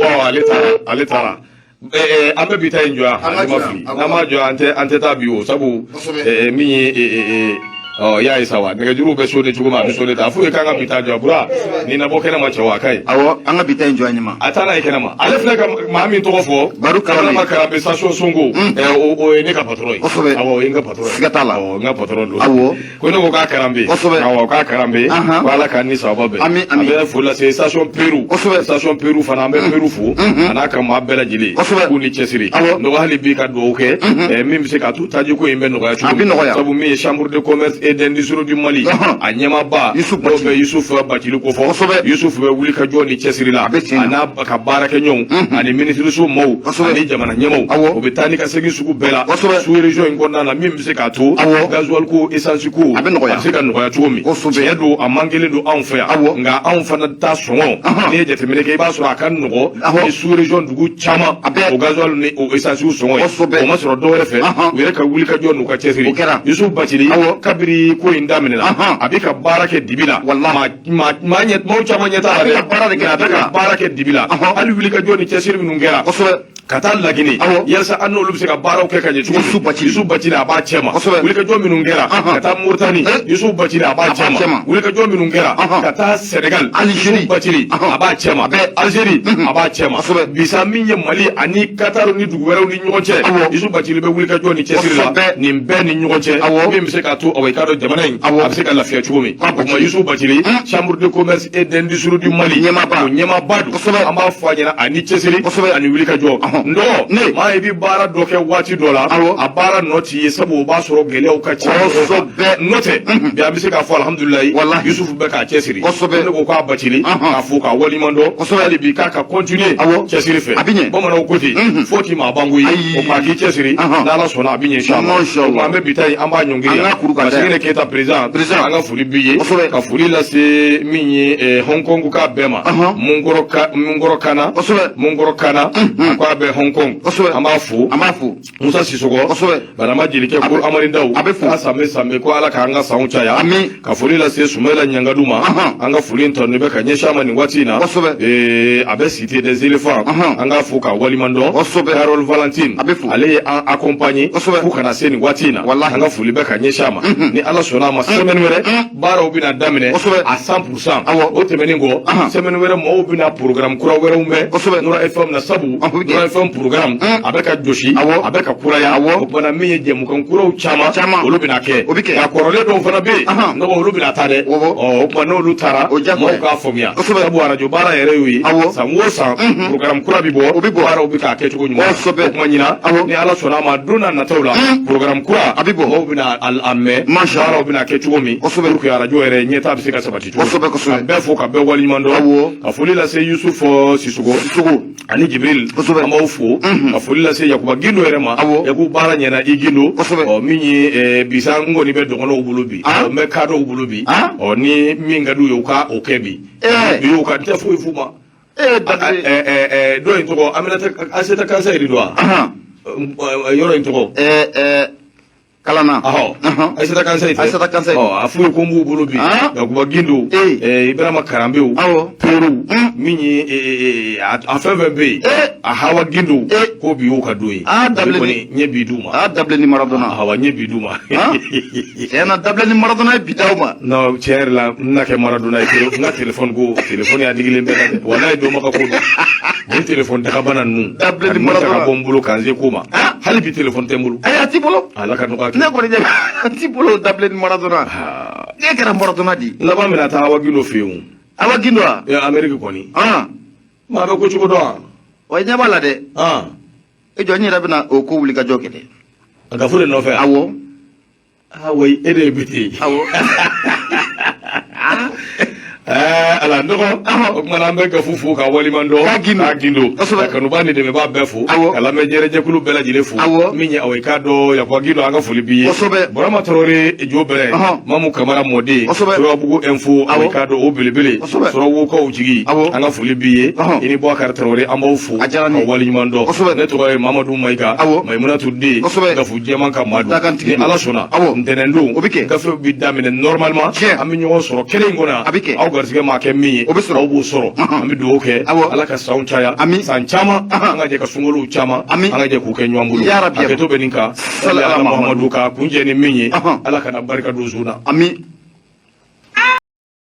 Ɔ, ale taara, ale taara. Ɛɛ, an bɛ bi ta in jɔ yan, An ka an ma jɔ yan, fili. awɔ. N'an m'a jɔ yan, an tɛ taa bi o, sabu ɛɛ, min ye ɛɛ ɔ, i y'a ye sa wa, nɛgɛjuruw bɛ sonné cogo min, a bɛ sonné tan. A f'u ye k'an ka bi ta jɔ, Bura, nin na bɔ kɛnɛ ma, cɛ wa, a ka ɲi. Awɔ, an ka bi ta in jɔ a ɲɛ ma. A taa n'a ye kɛnɛ ma. Ale filɛ ka maa min tɔgɔ fɔ. Baru Karambe. Adama Karambe, station Sonko. Ɛɛ, o ye ne ka patron ye. Kosɛbɛ. Awɔ, o ye n ka patron ye. Siga t'a la. Awɔ, n ka patron don. Awɔ. Ko ne ko k'a Karambe. Kosɛbɛ. Awɔ, k'a Karambe. Ko Ala k'an ni sababa bɛn. Ami, ami. An bɛ foli lase station Peru. Kosɛbɛ. Station Peru fana, an bɛ Peru fo. A n'a ka maa bɛɛ lajɛlen. Kosɛbɛ. K'u ni cɛsiri. Awɔ. Donc hali bi ka dugawu kɛ. Ɛɛ, min bɛ se k'a to tajiko in bɛ nɔgɔya cogo A bɛ min. nɔgɔya. Sabu min ye chambre de commerce et d'industrie du Mali. A ɲɛmaaba. Yusuf N'o Bacili. bɛ Yusuf Bacili ko fɔ. Kosɛbɛ. Yusuf bɛ wuli ka jɔ ni cɛsiri la. A bɛ tiɲɛ A n'a ka baarakɛɲɔgɔnw ani minisiriso maaw ani jamana ɲɛmaaw. Awɔ. O bɛ taa ni ka segin sugu bɛɛ la. Kosɛbɛ. Sous région in kɔnɔna na, min bɛ se k'a to. Awɔ. Gasoil ko, essence ko. A bɛ nɔgɔya. A bɛ se ka nɔgɔya cogo min. Kosɛbɛ. Tiɲɛ don, a man kelen don anw fɛ yan. Awɔ. Nka anw fana ta sɔngɔ. N'i ye jateminɛ kɛ, i b'a sɔrɔ a ka nɔgɔ. Awɔ. Ni sous région dugu caman. A bɛɛ. O gasoil ni o essence sɔngɔ ye. Kosɛbɛ. O ma sɔrɔ dɔwɛrɛ fɛ. U yɛrɛ ka wuli ka jɔ n'u ka cɛsiri. O kɛra. Yusuf Bacili. Awɔ. Kabiri ko in daminɛna. A bɛ ka baara kɛ dibi la. Walahi. Maa maa ɲɛ maaw caman ɲɛ t'a la dɛ. A bɛ ka baara de kɛ A bɛ dibi la. ka baara kɛ dibi la. Hali wuli ka jɔ ni cɛsiri minnu kɛra. Kosɛbɛ. Ka taa Laginɛ. Awɔ. Yalasa an n'olu bɛ se ka baaraw kɛ ka ɲɛ cogo min. Yusuf Bacili. Yusuf Bacili a b'a cɛ ma. Kosɛbɛ. Wulikajɔ minnu kɛra. Ɔhɔn. Ka taa Moritani. Eh. Yusuf Bacili a b'a A b'a cɛ cɛ ma. ma. Wulikajɔ minnu kɛra. Ɔhɔn. Ka taa Sénégal. Algérie. Yusuf Bacili Ɔhɔn. a b'a cɛ ma. A bɛɛ. Algérie a b'a cɛ ma. Kosɛbɛ. Bisa min ye Mali ani Qatar ni dugu wɛrɛw ni ɲɔgɔn cɛ. Awɔ. Yusuf Bacili bɛ wulikajɔ ni cɛsiri la. Kosɛbɛ. Nin bɛɛ ni ɲɔgɔn cɛ. Awɔ. Min bɛ se k'a to, awɔ, i k'a dɔn jamana in. Awɔ. A bɛ se ka lafiya cogo min. K'a O tuma Bacili. Yusuf Bacili, chambre de commerce et d'industrie du Mali. Ɲɛmaaba. O ɲɛmaaba don. Kosɛbɛ. An b'a fɔ a ɲɛna, a ni cɛsiri. Kosɛbɛ. Ani wulikajɔ. Ɔhɔn. N dɔgɔ. Ne. Maa i bɛ baara dɔ kɛ waati dɔ la. Awɔ. A baara nɔ t'i ye, sabu o b'a sɔrɔ gɛlɛyaw ka ca. Kosɛbɛ. N'o tɛ, bi an bɛ se k'a fɔ alhamdulilayi. Walahi. Yusuf bɛ k'a cɛsiri. Kosɛbɛ. Ne ko k'a Bacili. Ɔhɔn. K'a fo k'a waleɲuman dɔn. Kosɛbɛ. Hali bi k'a ka continuer. Awɔ. Cɛsiri fɛ. A bɛ ɲɛ. Bamananw ko ten. Fo t'i maa bango ye. Ayi. O tuma k'i cɛsiri. Ɔhɔn. N'ala sɔnna, a bɛ ɲɛ inchallah. Mashallah. O tuma an bɛ bi ta in, an b'a ɲɔngiri An yan. ka kuru ka da Parce que yan. ne Keyita président. Président. An ka foli b'i ye. Kosɛbɛ. Ka foli lase min ye Hong Kong ka bɛɛ ma. Ɔhɔn. Munkɔrɔ ka Munkɔrɔ kana. Kosɛbɛ. Munkɔrɔ kana. A ko a bɛɛ bɛ Hong Kong. Kosɛbɛ. An b'a fo. An b'a fo. Musa Sisɔkɔ. Kosɛbɛ. Barama Jelikɛ ko Amari Daw. A bɛ fo. K'a sanbɛ sanbɛ, ko Ala k'an ka sanw caya. Ami. Ka foli lase Sumayila Ɲangadu ma. An ka foli in tanu bɛ ka ɲɛsin a ma nin waati in na. Kosɛbɛ. A bɛ Cité des éléphants. An k'a fo k'a waliman dɔn. Kosɛbɛ. Carole Valentine. A bɛ fo. Ale ye an accompagner. Kosɛbɛ. Fo ka na se nin waati in na. Walahi. An ka foli bɛ ka ɲɛsin a ma. Ni Ala sɔnna a ma, semaine wɛrɛ baaraw bɛna daminɛ. Kosɛbɛ. À 100%. Awɔ. O tɛmɛnen kɔ, semaine wɛrɛ mɔgɔw bɛna programme kura wɛrɛw mɛn. Kosɛbɛ. Nura FM na, sabu O bɛ kɛ. Nura FM programme a bɛ ka josi. Awɔ. A bɛ ka kuraya. Awɔ. O kumana min ye jɛmukan kuraw caman. Caman. Olu bɛna kɛ. O bɛ kɛ. Nka kɔrɔlen dɔw fana bɛ yen. Nɔgɔ olu bɛna taa dɛ. Awɔ. Ɔ, o tuma n'olu taara. O diyagoya. Mɔgɔw k'a faamuya. Kosɛbɛ. Sabu arajo baara yɛrɛ y'o ye. Awɔ. San o san programme kura bɛ bɔ. O bɛ bɔ. Baaraw bɛ k'a kɛ cogo ɲuman. Kosɛbɛ. O tuma ɲinan. Awɔ. Ni Ala sɔnna a ma, don n'a nataw la, programme kura. A bɛ bɔ. Mɔgɔw bɛna a mɛn. Masha Allah. Baaraw bɛna kɛ cogo min. Kosɛbɛ. Pour que arajo yɛrɛ ɲɛtaa bɛ se ka sabati cogo min. Kosɛbɛ, kosɛbɛ. Ka bɛɛ fo ka bɛɛ waleɲuman dɔn. Awɔ. Ka foli lase Yusuf Sisoko. Sisoko. Ani Jibril. Kosɛbɛ. An b'aw fo. Ka foli lase Yakuba Gindo yɛrɛ ma. Awɔ. Yaku, baara ɲɛna i Gindo. Kosɛbɛ. Ɔ, min ye bi sa, n kɔni bɛ dɔgɔnɔw bolo bi. N bɛ kadɔw bolo bi. Ɔ, ni min ka d'u ye, u ka o kɛ bi. Bi u ka n tɛ foyi f'u ma. Dabile. Dɔ in tɔgɔ Aminata Aseta Kansa yɛrɛ don wa? Yɔrɔ in tɔgɔ. Kalana. Ahɔ. Aïssata Kansayi tɛ. Aïssata Kansayi. Ɔ, a f'u ye ko n b'u bolo bi. Yakuba Gindo. Ibrahima Karanbew. Peru. Min ye a fɛn fɛn bɛ yen. A Hawa Gindo. Ko bi y'u ka don ye. Dabilenni. Bi kɔni ɲɛ b'i d'u ma. Dabilenni ni Maradona. Hawa, ɲɛ b'i d'u ma. Tiɲɛ na, dabilenni ni Maradona ye bi d'aw ma. Non, tiɲɛ yɛrɛ la, n na kɛ Maradona ye. N ka téléphone ko, téléphone y'a digilen bɛɛ la dɛ. Walayi, dɔnbaga ko don. Nin téléphone dagabana ninnu. Dabilenni Ka ninnu ta ka Maradona. bɔ n bolo k'an se ko ma. Hali bi téléphone tɛ n bolo. Ayi, a t'i bolo. Ala ka nɔgɔya kɛ. Ne kɔni ɲɛ a t'i bolo, dabilenni Maradona. Ne kɛra Maradona di. N laban bɛna taa Awa Gindo fɛ yen o. Awa Gindo wa? Amérique kɔni. Maa bɛ ko cogo dɔn wa? Wa i ɲɛ b'a la dɛ. E jɔ, n yɛrɛ bɛna o ko wuli ka jɔ kɛ dɛ. A Gafu de nɔfɛ. Awɔ. Ah oui, e de ye bi ten. Awɔ. Ala dɔgɔ, o tuma na an bɛ Gafu fo ka waliman dɔn. K'a Gindo. K'a Gindo. Kosɛbɛ. Ka kanubaa ni dɛmɛbaa bɛɛ fo. Awɔ. Ka lamɛnjɛrɛjɛkulu bɛɛ lajɛlen fo. Awɔ. Min ye aw ye k'a dɔn Yakuba Gindo, an ka foli b'i ye. Kosɛbɛ. Burama Tarawele jo bɛrɛ. Mamu Kamara mɔden. Kosɛbɛ. Surabugu info, aw ye k'a dɔn o belebele. Kosɛbɛ. Surabugukaw jigi. Awɔ. An ka foli b'i ye. I ni Boubacar Tarawele, an b'aw fo. A diyara n ye. Ka waleɲuman dɔn. Kosɛbɛ. Ne tɔgɔ ye Mamadu Mayiga. Awɔ. Mayimunatu den. Kosɛbɛ. Gafu jɛman ka maa don. Dakantigi Ni don. Ala sɔnna. Awɔ. Ntɛnɛn don. O bɛ kɛ. Gafew bɛ daminɛ normalement. Tiɲɛ. An bɛ ɲɔgɔn sɔrɔ kɛnɛ in kɔnɔ yan. A bɛ kɛ. Aw garisɛgɛ maa kɛ min ye. O bɛ sɔrɔ. Aw b'o sɔrɔ. An bɛ dugawu kɛ. Awɔ. Ala ka sanw caya. Ami. San caman. An ka jɛ ka sunkalow caman. Ami. An ka jɛ k'u kɛ ɲɔgɔn bolo. Ya Rabbi. Hakɛto bɛ nin kan. Sali ala Muhamadu ka kuncɛ ni min ye. Ɔhɔn. Ala kana barika don zon na. Ami.